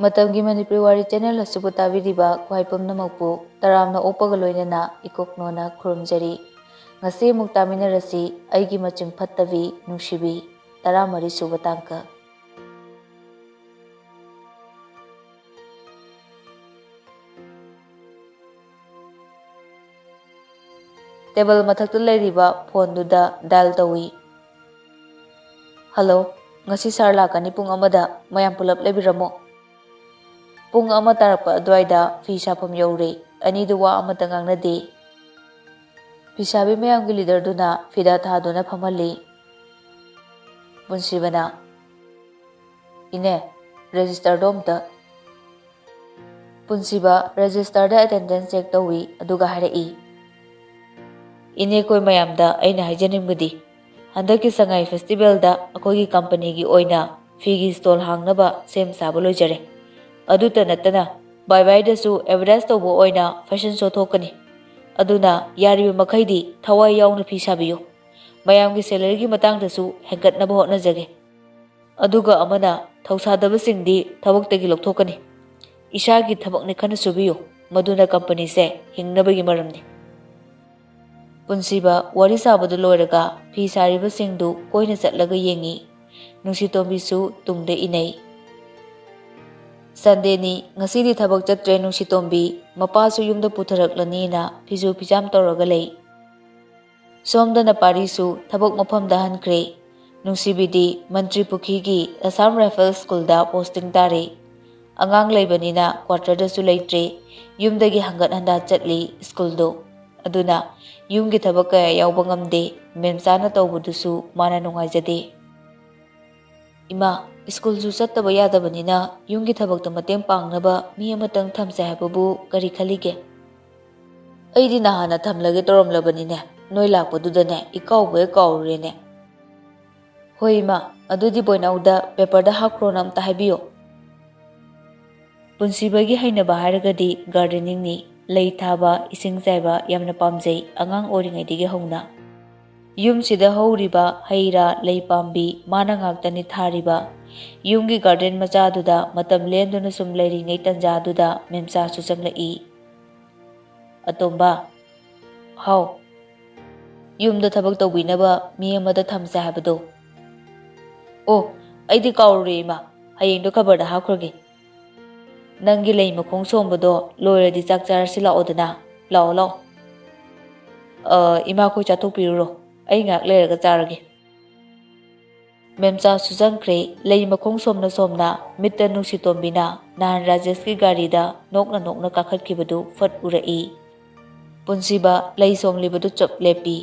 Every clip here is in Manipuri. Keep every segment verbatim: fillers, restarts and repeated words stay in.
ꯃꯇꯝꯒꯤ ꯃꯅꯤꯄꯨꯔꯤ ꯋꯥꯔꯤ ꯆꯦꯅꯦꯜ ꯑꯁꯤꯕꯨ ꯇꯥꯕꯤꯔꯤꯕ ꯈ꯭ꯋꯥꯏ ꯄꯨꯝꯅꯃꯛꯄꯨ ꯇꯔꯥꯝꯅ ꯑꯣꯛꯄꯒ ꯂꯣꯏꯅꯅ ꯏꯀꯣꯛꯅꯣꯅ ꯈꯨꯔꯨꯝꯖꯔꯤ꯫ ꯉꯁꯤ ꯑꯃꯨꯛ ꯇꯥꯃꯤꯟꯅꯔꯁꯤ, ꯑꯩꯒꯤ ꯃꯆꯤꯡ ꯐꯠꯇꯕꯤ ꯅꯨꯡꯁꯤꯕꯤ, ꯇꯔꯥꯃꯔꯤ ꯁꯨꯕ ꯇꯥꯡꯀꯛ꯫ ꯇꯦꯕꯜ ꯃꯊꯛꯇ ꯂꯩꯔꯤꯕ ꯐꯣꯟꯗꯨꯗ ꯗꯥꯏꯜ ꯇꯧꯏ꯫ "ꯍꯜꯂꯣ, ꯉꯁꯤ ꯁꯥꯔ ꯂꯥꯛꯀꯅꯤ ꯄꯨꯡ ꯑꯃꯗ, ꯃꯌꯥꯝ ꯄꯨꯂꯞ ꯂꯩꯕꯤꯔꯝꯃꯣ꯫" ꯄꯨꯡ ꯑꯃ ꯇꯥꯔꯛꯄ ꯑꯗꯨꯋꯥꯏꯗ ꯐꯤ ꯁꯥꯐꯝ ꯌꯧꯔꯦ꯫ ꯑꯅꯤꯗꯨ ꯋꯥ ꯑꯃꯠꯇ ꯉꯥꯡꯅꯗꯦ꯫ ꯐꯤꯁꯥꯕꯤ ꯃꯌꯥꯝꯒꯤ ꯂꯤꯗꯔꯗꯨꯅ ꯐꯤꯗꯥ ꯊꯥꯗꯨꯅ ꯐꯝꯍꯜꯂꯤ꯫ ꯄꯨꯟꯁꯤꯕꯅ, "ꯏꯅꯦ, ꯔꯦꯖꯤꯁꯇꯔꯗꯣ ꯑꯝꯇ꯫" ꯄꯨꯟꯁꯤꯕ ꯔꯦꯖꯤꯁꯇꯔꯗ ꯑꯦꯇꯦꯟꯗꯦꯟꯁ ꯆꯦꯛ ꯇꯧꯏ, ꯑꯗꯨꯒ ꯍꯥꯏꯔꯛꯏ, "ꯏꯅꯦꯈꯣꯏ ꯃꯌꯥꯝꯗ ꯑꯩꯅ ꯍꯥꯏꯖꯅꯤꯡꯕꯗꯤ, ꯍꯟꯗꯛꯀꯤ ꯁꯉꯥꯏ ꯐꯦꯁꯇꯤꯚꯦꯜꯗ ꯑꯩꯈꯣꯏꯒꯤ ꯀꯝꯄꯅꯤꯒꯤ ꯑꯣꯏꯅ ꯐꯤꯒꯤ ꯁ꯭ꯇꯣꯜ ꯍꯥꯡꯅꯕ ꯁꯦꯝ ꯁꯥꯕ ꯂꯣꯏꯖꯔꯦ꯫ ꯑꯗꯨꯇ ꯅꯠꯇꯅ ꯕꯥꯏ ꯕꯥꯏꯗꯁꯨ ꯑꯦꯗꯚꯔꯇꯥꯏꯁ ꯇꯧꯕ ꯑꯣꯏꯅ ꯐꯦꯁꯟ ꯁꯣ ꯊꯣꯛꯀꯅꯤ꯫ ꯑꯗꯨꯅ ꯌꯥꯔꯤꯕ ꯃꯈꯩꯗꯤ ꯊꯋꯥꯏ ꯌꯥꯎꯅ ꯐꯤ ꯁꯥꯕꯤꯌꯨ꯫ ꯃꯌꯥꯝꯒꯤ ꯁꯦꯂꯔꯤꯒꯤ ꯃꯇꯥꯡꯗꯁꯨ ꯍꯦꯟꯒꯠꯅꯕ ꯍꯣꯠꯅꯖꯒꯦ꯫ ꯑꯗꯨꯒ ꯑꯃꯅ ꯊꯧꯁꯥꯗꯕꯁꯤꯡꯗꯤ ꯊꯕꯛꯇꯒꯤ ꯂꯧꯊꯣꯛꯀꯅꯤ꯫ ꯏꯁꯥꯒꯤ ꯊꯕꯛꯅꯤ ꯈꯟꯅ ꯁꯨꯕꯤꯌꯨ, ꯃꯗꯨꯅ ꯀꯝꯄꯅꯤꯁꯦ ꯍꯤꯡꯅꯕꯒꯤ ꯃꯔꯝꯅꯤ꯫" ꯄꯨꯟꯁꯤꯕ ꯋꯥꯔꯤ ꯁꯥꯕꯗꯨ ꯂꯣꯏꯔꯒ ꯐꯤ ꯁꯥꯔꯤꯕꯁꯤꯡꯗꯨ ꯀꯣꯏꯅ ꯆꯠꯂꯒ ꯌꯦꯡꯉꯤ꯫ ꯅꯨꯡꯁꯤꯇꯣꯝꯕꯤꯁꯨ ꯇꯨꯡꯗ ꯏꯅꯩ꯫ ꯁꯟꯗꯦꯅꯤ, ꯉꯁꯤꯗꯤ ꯊꯕꯛ ꯆꯠꯇ꯭ꯔꯦ ꯅꯨꯡꯁꯤꯇꯣꯝꯕꯤ꯫ ꯃꯄꯥꯁꯨ ꯌꯨꯝꯗ ꯄꯨꯊꯔꯛꯂꯅꯤꯅ ꯐꯤꯁꯨ ꯐꯤꯖꯥꯝ ꯇꯧꯔꯒ ꯂꯩ꯫ ꯁꯣꯝꯗꯅ ꯄꯥꯔꯤꯁꯨ ꯊꯕꯛ ꯃꯐꯝꯗ ꯍꯟꯈ꯭ꯔꯦ꯫ ꯅꯨꯡꯁꯤꯕꯤꯗꯤ ꯃꯟꯇ꯭ꯔꯤ ꯄꯨꯈ꯭ꯔꯤꯒꯤ ꯑꯁꯥꯝ ꯔꯥꯏꯐꯜ ꯁ꯭ꯀꯨꯜꯗ ꯄꯣꯁꯇꯤꯡ ꯇꯥꯔꯦ꯫ ꯑꯉꯥꯡ ꯂꯩꯕꯅꯤꯅ ꯀ꯭ꯋꯥꯇꯔꯗꯁꯨ ꯂꯩꯇ꯭ꯔꯦ꯫ ꯌꯨꯝꯗꯒꯤ ꯍꯪꯒꯠ ꯍꯟꯗꯥ ꯆꯠꯂꯤ ꯁ꯭ꯀꯨꯜꯗꯣ꯫ ꯑꯗꯨꯅ ꯌꯨꯝꯒꯤ ꯊꯕꯛ ꯀꯌꯥ ꯌꯥꯎꯕ ꯉꯝꯗꯦ꯫ ꯃꯦꯝꯆꯥꯅ ꯇꯧꯕꯗꯨꯁꯨ ꯃꯥꯅ ꯅꯨꯡꯉꯥꯏꯖꯗꯦ꯫ "ꯏꯃꯥ, ꯁ꯭ꯀꯨꯜꯁꯨ ꯆꯠꯇꯕ ꯌꯥꯗꯕꯅꯤꯅ ꯌꯨꯝꯒꯤ ꯊꯕꯛꯇ ꯃꯇꯦꯡ ꯄꯥꯡꯅꯕ ꯃꯤ ꯑꯃꯇꯪ ꯊꯝꯁꯦ ꯍꯥꯏꯕꯕꯨ ꯀꯔꯤ ꯈꯜꯂꯤꯒꯦ?" "ꯑꯩꯗꯤ ꯅꯍꯥꯟꯅ ꯊꯝꯂꯒꯦ ꯇꯧꯔꯝꯂꯕꯅꯤꯅꯦ, ꯅꯣꯏ ꯂꯥꯛꯄꯗꯨꯗꯅꯦ ꯏꯀꯥꯎꯕ ꯍꯦꯛ ꯀꯥꯎꯔꯨꯔꯦꯅꯦ꯫" "ꯍꯣꯏ ꯏꯃꯥ, ꯑꯗꯨꯗꯤ ꯕꯣꯏꯅꯥꯎꯗ ꯄꯦꯄꯔꯗ ꯍꯥꯞꯈ꯭ꯔꯣꯅ ꯑꯝꯇ ꯍꯥꯏꯕꯤꯌꯣ꯫" ꯄꯨꯟꯁꯤꯕꯒꯤ ꯍꯩꯅꯕ ꯍꯥꯏꯔꯒꯗꯤ ꯒꯥꯔꯗꯦꯅꯤꯡꯅꯤ꯫ ꯂꯩ ꯊꯥꯕ, ꯏꯁꯤꯡ ꯆꯥꯏꯕ ꯌꯥꯝꯅ ꯄꯥꯝꯖꯩ ꯑꯉꯥꯡ ꯑꯣꯏꯔꯤꯉꯩꯗꯒꯤ ꯍꯧꯅ꯫ ꯌꯨꯝꯁꯤꯗ ꯍꯧꯔꯤꯕ ꯍꯩ ꯔꯥ, ꯂꯩ ꯄꯥꯝꯕꯤ ꯃꯥꯅ ꯉꯥꯛꯇꯅꯤ ꯊꯥꯔꯤꯕ꯫ ꯌꯨꯝꯒꯤ ꯒꯥꯔꯗꯦꯟ ꯃꯆꯥꯗꯨꯗ ꯃꯇꯝ ꯂꯦꯟꯗꯨꯅ ꯁꯨꯝ ꯂꯩꯔꯤꯉꯩ ꯇꯟꯖꯥꯗꯨꯗ ꯃꯦꯝꯆꯥꯁꯨ ꯆꯪꯂꯛꯏ꯫ "ꯑꯇꯣꯝꯕ꯫" "ꯍꯥꯎ꯫" "ꯌꯨꯝꯗ ꯊꯕꯛ ꯇꯧꯕꯤꯅꯕ ꯃꯤ ꯑꯃꯗ ꯊꯝꯁꯦ ꯍꯥꯏꯕꯗꯣ꯫" "ꯑꯣ, ꯑꯩꯗꯤ ꯀꯥꯎꯔꯨꯔꯦ ꯏꯃꯥ, ꯍꯌꯦꯡꯗꯣ ꯈꯕꯔꯗ ꯍꯥꯞꯈ꯭ꯔꯒꯦ꯫ ꯅꯪꯒꯤ ꯂꯩ ꯃꯈꯣꯡ ꯁꯣꯝꯕꯗꯣ ꯂꯣꯏꯔꯗꯤ ꯆꯥꯛ ꯆꯥꯔꯁꯤ ꯂꯥꯛꯑꯣꯗꯅ꯫ ꯂꯥꯛꯑꯣ, ꯂꯥꯛꯑꯣ꯫" "ꯑ, ꯏꯃꯥꯈꯣꯏ ꯆꯥꯊꯣꯛꯄꯤꯔꯨꯔꯣ, ꯑꯩ ꯉꯥꯏꯍꯥꯛ ꯂꯩꯔꯒ ꯆꯥꯔꯒꯦ꯫" ꯃꯦꯝꯆꯥꯁꯨ ꯆꯪꯈ꯭ꯔꯦ꯫ ꯂꯩ ꯃꯈꯣꯡ ꯁꯣꯝꯅ ꯁꯣꯝꯅ ꯃꯤꯠꯇ ꯅꯨꯡꯁꯤꯇꯣꯝꯕꯤꯅ ꯅꯍꯥꯟ ꯔꯥꯖꯦꯁꯀꯤ ꯒꯥꯔꯤꯗ ꯅꯣꯛꯅ ꯅꯣꯛꯅ ꯀꯥꯈꯠꯈꯤꯕꯗꯨ ꯐꯠ ꯎꯔꯛꯏ꯫ ꯄꯨꯟꯁꯤꯕ ꯂꯩ ꯁꯣꯝꯂꯤꯕꯗꯨ ꯆꯞ ꯂꯦꯞꯄꯤ꯫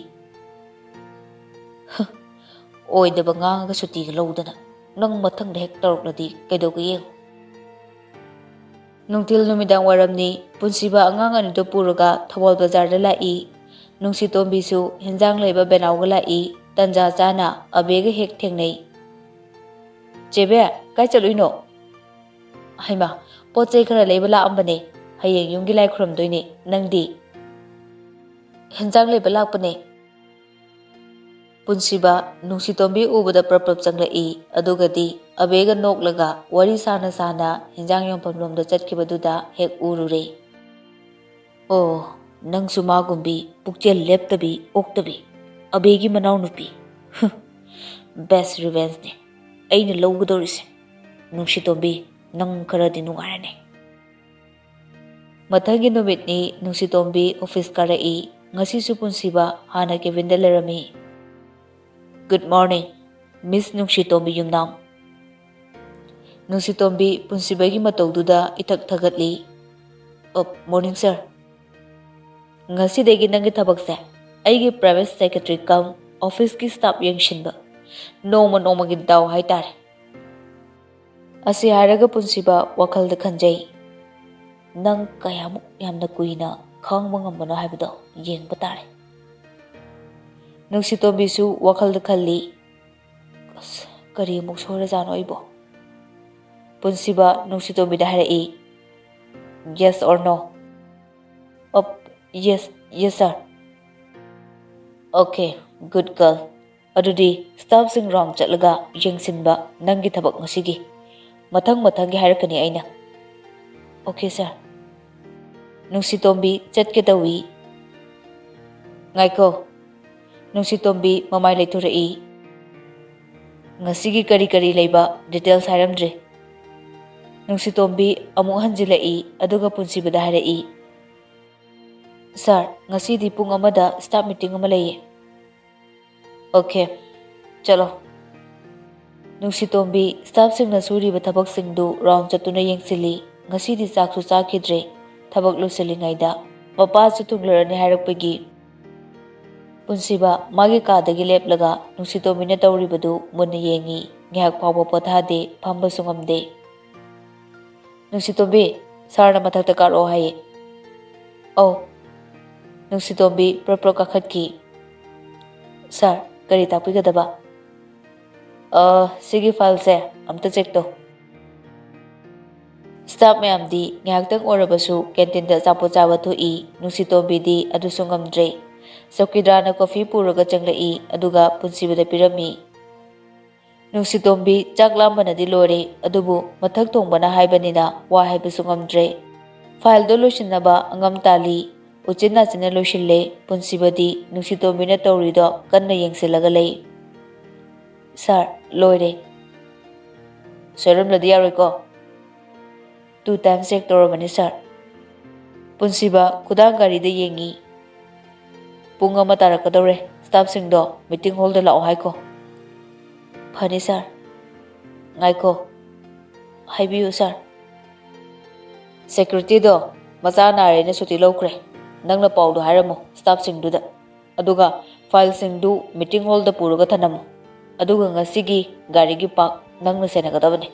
"ꯍ, ꯑꯣꯏꯗꯕ ꯉꯥꯡꯉꯒ ꯁꯨꯇꯤꯒ ꯂꯧꯗꯅ꯫ ꯅꯪ ꯃꯊꯪꯗ ꯍꯦꯛ ꯇꯧꯔꯛꯂꯗꯤ ꯀꯩꯗꯧꯒꯦ ꯌꯦꯡꯉꯨ꯫" ꯅꯨꯡꯊꯤꯜ ꯅꯨꯃꯤꯗꯥꯡ ꯋꯥꯏꯔꯝꯅꯤ꯫ ꯄꯨꯟꯁꯤꯕ ꯑꯉꯥꯡ ꯑꯅꯤꯗꯨ ꯄꯨꯔꯒ ꯊꯧꯕꯥꯜ ꯕꯖꯥꯔꯗ ꯂꯥꯛꯏ꯫ ꯅꯨꯡꯁꯤꯇꯣꯝꯕꯤꯁꯨ ꯍꯦꯟꯖꯥꯡ ꯂꯩꯕ ꯕꯦꯅꯥꯎꯒ ꯂꯥꯛꯏ꯫ ꯇꯟꯖꯥ ꯆꯥꯅ ꯑꯕꯦꯒ ꯍꯦꯛ ꯊꯦꯡꯅꯩ꯫ "ꯆꯦꯕꯦ, ꯀꯥꯏ ꯆꯠꯂꯨꯏꯅꯣ?" "ꯍꯩꯃꯥ, ꯄꯣꯠ ꯆꯩ ꯈꯔ ꯂꯩꯕ ꯂꯥꯛꯑꯝꯕꯅꯦ꯫ ꯍꯌꯦꯡ ꯌꯨꯝꯒꯤ ꯂꯥꯏ ꯈꯨꯔꯨꯝꯗꯣꯏꯅꯦ꯫ ꯅꯪꯗꯤ?" "ꯍꯦꯟꯖꯥꯡ ꯂꯩꯕ ꯂꯥꯛꯄꯅꯦ꯫" ꯄꯨꯟꯁꯤꯕ ꯅꯨꯡꯁꯤꯇꯣꯝꯕꯤ ꯎꯕꯗ ꯄ꯭ꯔꯞ ꯄ꯭ꯔꯞ ꯆꯪꯂꯛꯏ꯫ ꯑꯗꯨꯒꯗꯤ ꯑꯕꯦꯒ ꯅꯣꯛꯂꯒ ꯋꯥꯔꯤ ꯁꯥꯅ ꯁꯥꯅ ꯍꯦꯟꯖꯥꯡ ꯌꯣꯟꯐꯝ ꯂꯣꯝꯗ ꯆꯠꯈꯤꯕꯗꯨꯗ ꯍꯦꯛ ꯎꯔꯨꯔꯦ꯫ "ꯑꯣ, ꯅꯪꯁꯨ ꯃꯥꯒꯨꯝꯕꯤ ꯄꯨꯛꯆꯦꯜ ꯂꯦꯞꯇꯕꯤ ꯑꯣꯛꯇꯕꯤ ꯑꯕꯦꯒꯤ ꯃꯅꯥꯎꯅꯨꯄꯤ꯫ ꯍꯨꯝ, best revengeꯅꯦ ꯑꯩꯅ ꯂꯧꯒꯗꯧꯔꯤꯁꯦ꯫ ꯅꯨꯡꯁꯤꯇꯣꯝꯕꯤ, ꯅꯪ ꯈꯔꯗꯤ ꯅꯨꯡꯉꯥꯏꯔꯅꯤ꯫" ꯃꯊꯪꯒꯤ ꯅꯨꯃꯤꯠꯅꯤ꯫ ꯅꯨꯡꯁꯤꯇꯣꯝꯕꯤ ꯑꯣꯐꯤꯁ ꯀꯥꯔꯛꯏ꯫ ꯉꯁꯤꯁꯨ ꯄꯨꯟꯁꯤꯕ ꯍꯥꯟꯅ ꯀꯦꯕꯤꯟꯗ ꯂꯩꯔꯝꯃꯤ꯫ "Good morning, Miss ꯅꯨꯡꯁꯤꯇꯣꯝꯕꯤ ꯌꯨꯝꯅꯥꯝ꯫" ꯅꯨꯡꯁꯤꯇꯣꯝꯕꯤ ꯄꯨꯟꯁꯤꯕꯒꯤ ꯃꯇꯧꯗꯨꯗ ꯏꯊꯛ ꯊꯛꯀꯠꯂꯤ꯫ "ꯑꯣ, morning sir꯫ ꯉꯁꯤꯗꯒꯤ ꯅꯪꯒꯤ ꯊꯕꯛꯁꯦ ꯑꯩꯒꯤ private secretary cum officeꯀꯤ staff ꯌꯦꯡꯁꯤꯟꯕ꯫ ꯅꯣꯡꯃ ꯅꯣꯡꯃꯒꯤ ꯗꯥꯎ ꯍꯥꯏꯇꯥꯔꯦ꯫" ꯑꯁꯤ ꯍꯥꯏꯔꯒ ꯄꯨꯟꯁꯤꯕ ꯋꯥꯈꯜꯗ ꯈꯟꯖꯩ, "ꯅꯪ ꯀꯌꯥꯃꯨꯛ ꯌꯥꯝꯅ ꯀꯨꯏꯅ ꯈꯥꯡꯕ ꯉꯝꯕꯅꯣ ꯍꯥꯏꯕꯗꯣ ꯌꯦꯡꯕ ꯇꯥꯔꯦ꯫" ꯅꯨꯡꯁꯤꯇꯣꯝꯕꯤꯁꯨ ꯋꯥꯈꯜꯗ ꯈꯜꯂꯤ, "ꯑꯁ, ꯀꯔꯤ ꯑꯃꯨꯛ ꯁꯣꯏꯔꯖꯥꯠꯅꯣ ꯑꯩꯕꯣ?" ꯄꯨꯟꯁꯤꯕ ꯅꯨꯡꯁꯤꯇꯣꯝꯕꯤꯗ ꯍꯥꯏꯔꯛꯏ, "Yes or no?" "Up, yes, yes sir." "Okay, good girl꯫ ꯑꯗꯨꯗꯤ staffꯁꯤꯡ round ꯆꯠꯂꯒ ꯌꯦꯡꯁꯤꯟꯕ ꯅꯪꯒꯤ ꯊꯕꯛ ꯉꯁꯤꯒꯤ꯫ ꯃꯊꯪ ꯃꯊꯪꯒꯤ ꯍꯥꯏꯔꯛꯀꯅꯤ ꯑꯩꯅ꯫ Okay, sir. ꯅꯨꯡꯁꯤꯇꯣꯝꯕꯤ ꯆꯠꯀꯦ ꯇꯧꯏ꯫ ꯉꯥꯏꯈꯣ꯫ ꯅꯨꯡꯁꯤꯇꯣꯝꯕꯤ ꯃꯃꯥꯏ ꯂꯩꯊꯣꯔꯛꯏ꯫ ꯉꯁꯤꯒꯤ ꯀꯔꯤ ꯀꯔꯤ ꯂꯩꯕ details ꯍꯥꯏꯔꯝꯗ꯭ꯔꯦ꯫ ꯅꯨꯡꯁꯤꯇꯣꯝꯕꯤ ꯑꯃꯨꯛ ꯍꯟꯖꯤꯜꯂꯛꯏ, ꯑꯗꯨꯒ ꯄꯨꯟꯁꯤꯕꯗ ꯍꯥꯏꯔꯛꯏ, "Sir, ꯉꯁꯤꯗꯤ ꯄꯨꯡ ꯑꯃꯗ staff meeting ꯑꯃ ꯂꯩꯌꯦ꯫" "Okay, ꯆꯠꯂꯣ꯫" ꯅꯨꯡꯁꯤꯇꯣꯝꯕꯤ staffꯁꯤꯡꯅ ꯁꯨꯔꯤꯕ ꯊꯕꯛꯁꯤꯡꯗꯨ round ꯆꯠꯇꯨꯅ ꯌꯦꯡꯁꯤꯜꯂꯤ꯫ ꯉꯁꯤꯗꯤ ꯆꯥꯛꯁꯨ ꯆꯥꯈꯤꯗ꯭ꯔꯦ꯫ ꯊꯕꯛ ꯂꯣꯏꯁꯤꯜꯂꯤꯉꯩꯗ ꯃꯄꯥꯁꯨ ꯊꯨꯡꯂꯔꯅꯤ ꯍꯥꯏꯔꯛꯄꯒꯤ ꯄꯨꯟꯁꯤꯕ ꯃꯥꯒꯤ ꯀꯥꯗꯒꯤ ꯂꯦꯞꯂꯒ ꯅꯨꯡꯁꯤꯇꯣꯝꯕꯤꯅ ꯇꯧꯔꯤꯕꯗꯨ ꯃꯨꯟꯅ ꯌꯦꯡꯏ꯫ ꯉꯥꯏꯍꯥꯛ ꯐꯥꯎꯕ ꯄꯣꯊꯥꯗꯦ, ꯐꯝꯕꯁꯨ ꯉꯝꯗꯦ꯫ "ꯅꯨꯡꯁꯤꯇꯣꯝꯕꯤ, sirꯅ ꯃꯊꯛꯇ ꯀꯥꯔꯛꯑꯣ ꯍꯥꯏꯌꯦ꯫" "ꯑꯧ꯫" ꯅꯨꯡꯁꯤꯇꯣꯝꯕꯤ ꯄ꯭ꯔꯞ ꯄ꯭ꯔꯞ ꯀꯥꯈꯠꯈꯤ꯫ "Sir, ꯀꯔꯤ ꯇꯥꯛꯄꯤꯒꯗꯕ?" "ꯑ, ꯁꯤꯒꯤ fileꯁꯦ ꯑꯝꯇ check ꯇꯧ꯫" Staff ꯃꯌꯥꯝꯗꯤ ꯉꯥꯏꯍꯥꯛꯇꯪ ꯑꯣꯏꯔꯕꯁꯨ canteenꯗ ꯑꯆꯥꯄꯣꯠ ꯆꯥꯕ ꯊꯣꯛꯏ꯫ ꯅꯨꯡꯁꯤꯇꯣꯝꯕꯤꯗꯤ ꯑꯗꯨꯁꯨ ꯉꯝꯗ꯭ꯔꯦ꯫ ꯆꯧꯀꯤꯗꯥꯔꯅ coffee ꯄꯨꯔꯒ ꯆꯪꯂꯛꯏ, ꯑꯗꯨꯒ ꯄꯨꯟꯁꯤꯕꯗ ꯄꯤꯔꯝꯃꯤ꯫ ꯅꯨꯡꯁꯤꯇꯣꯝꯕꯤ ꯆꯥꯛ ꯂꯥꯝꯕꯅꯗꯤ ꯂꯣꯏꯔꯦ, ꯑꯗꯨꯕꯨ ꯃꯊꯛ ꯊꯣꯡꯕꯅ ꯍꯥꯏꯕꯅꯤꯅ ꯋꯥ ꯍꯥꯏꯕꯁꯨ ꯉꯝꯗ꯭ꯔꯦ꯫ Fileꯗꯣ ꯂꯣꯏꯁꯤꯟꯅꯕ ꯑꯉꯝ ꯇꯥꯜꯂꯤ꯫ ꯎꯆꯤꯟ ꯅꯥꯆꯤꯟꯅ ꯂꯣꯏꯁꯤꯜꯂꯦ꯫ ꯄꯨꯟꯁꯤꯕꯗꯤ ꯅꯨꯡꯁꯤꯇꯣꯝꯕꯤꯅ ꯇꯧꯔꯤꯗꯣ ꯀꯟꯅ ꯌꯦꯡꯁꯤꯜꯂꯒ ꯂꯩ꯫ "Sir, ꯂꯣꯏꯔꯦ꯫" "ꯁꯣꯏꯔꯝꯂꯗꯤ ꯌꯥꯔꯣꯏꯀꯣ?" "Two times check ꯇꯧꯔꯕꯅꯤ, sir꯫" ꯄꯨꯟꯁꯤꯕ ꯈꯨꯗꯥꯡ ꯒꯥꯔꯤꯗ ꯌꯦꯡꯉꯤ꯫ "ꯄꯨꯡ ꯑꯃ ꯇꯥꯔꯛꯀꯗꯧꯔꯦ꯫ Staffꯁꯤꯡꯗꯣ meeting hallꯗ ꯂꯥꯛꯑꯣ ꯍꯥꯏꯈꯣ꯫" "ꯐꯅꯤ, sir꯫ ꯉꯥꯏꯈꯣ, ꯍꯥꯏꯕꯤꯌꯨ, sir꯫" "Securityꯗꯣ ꯃꯆꯥ ꯅꯥꯔꯦꯅ ꯁꯨꯇꯤ ꯂꯧꯈ꯭ꯔꯦ꯫ ꯅꯪꯅ ꯄꯥꯎꯗꯣ ꯍꯥꯏꯔꯝꯃꯣ staffꯁꯤꯡꯗꯨꯗ꯫ ꯑꯗꯨꯒ fileꯁꯤꯡꯗꯨ meeting hallꯗ ꯄꯨꯔꯒ ꯊꯅꯝꯃꯨ꯫ ꯑꯗꯨꯒ ꯉꯁꯤꯒꯤ ꯒꯥꯔꯤꯒꯤ park ꯅꯪꯅ ꯁꯦꯟꯅꯒꯗꯕꯅꯤ꯫"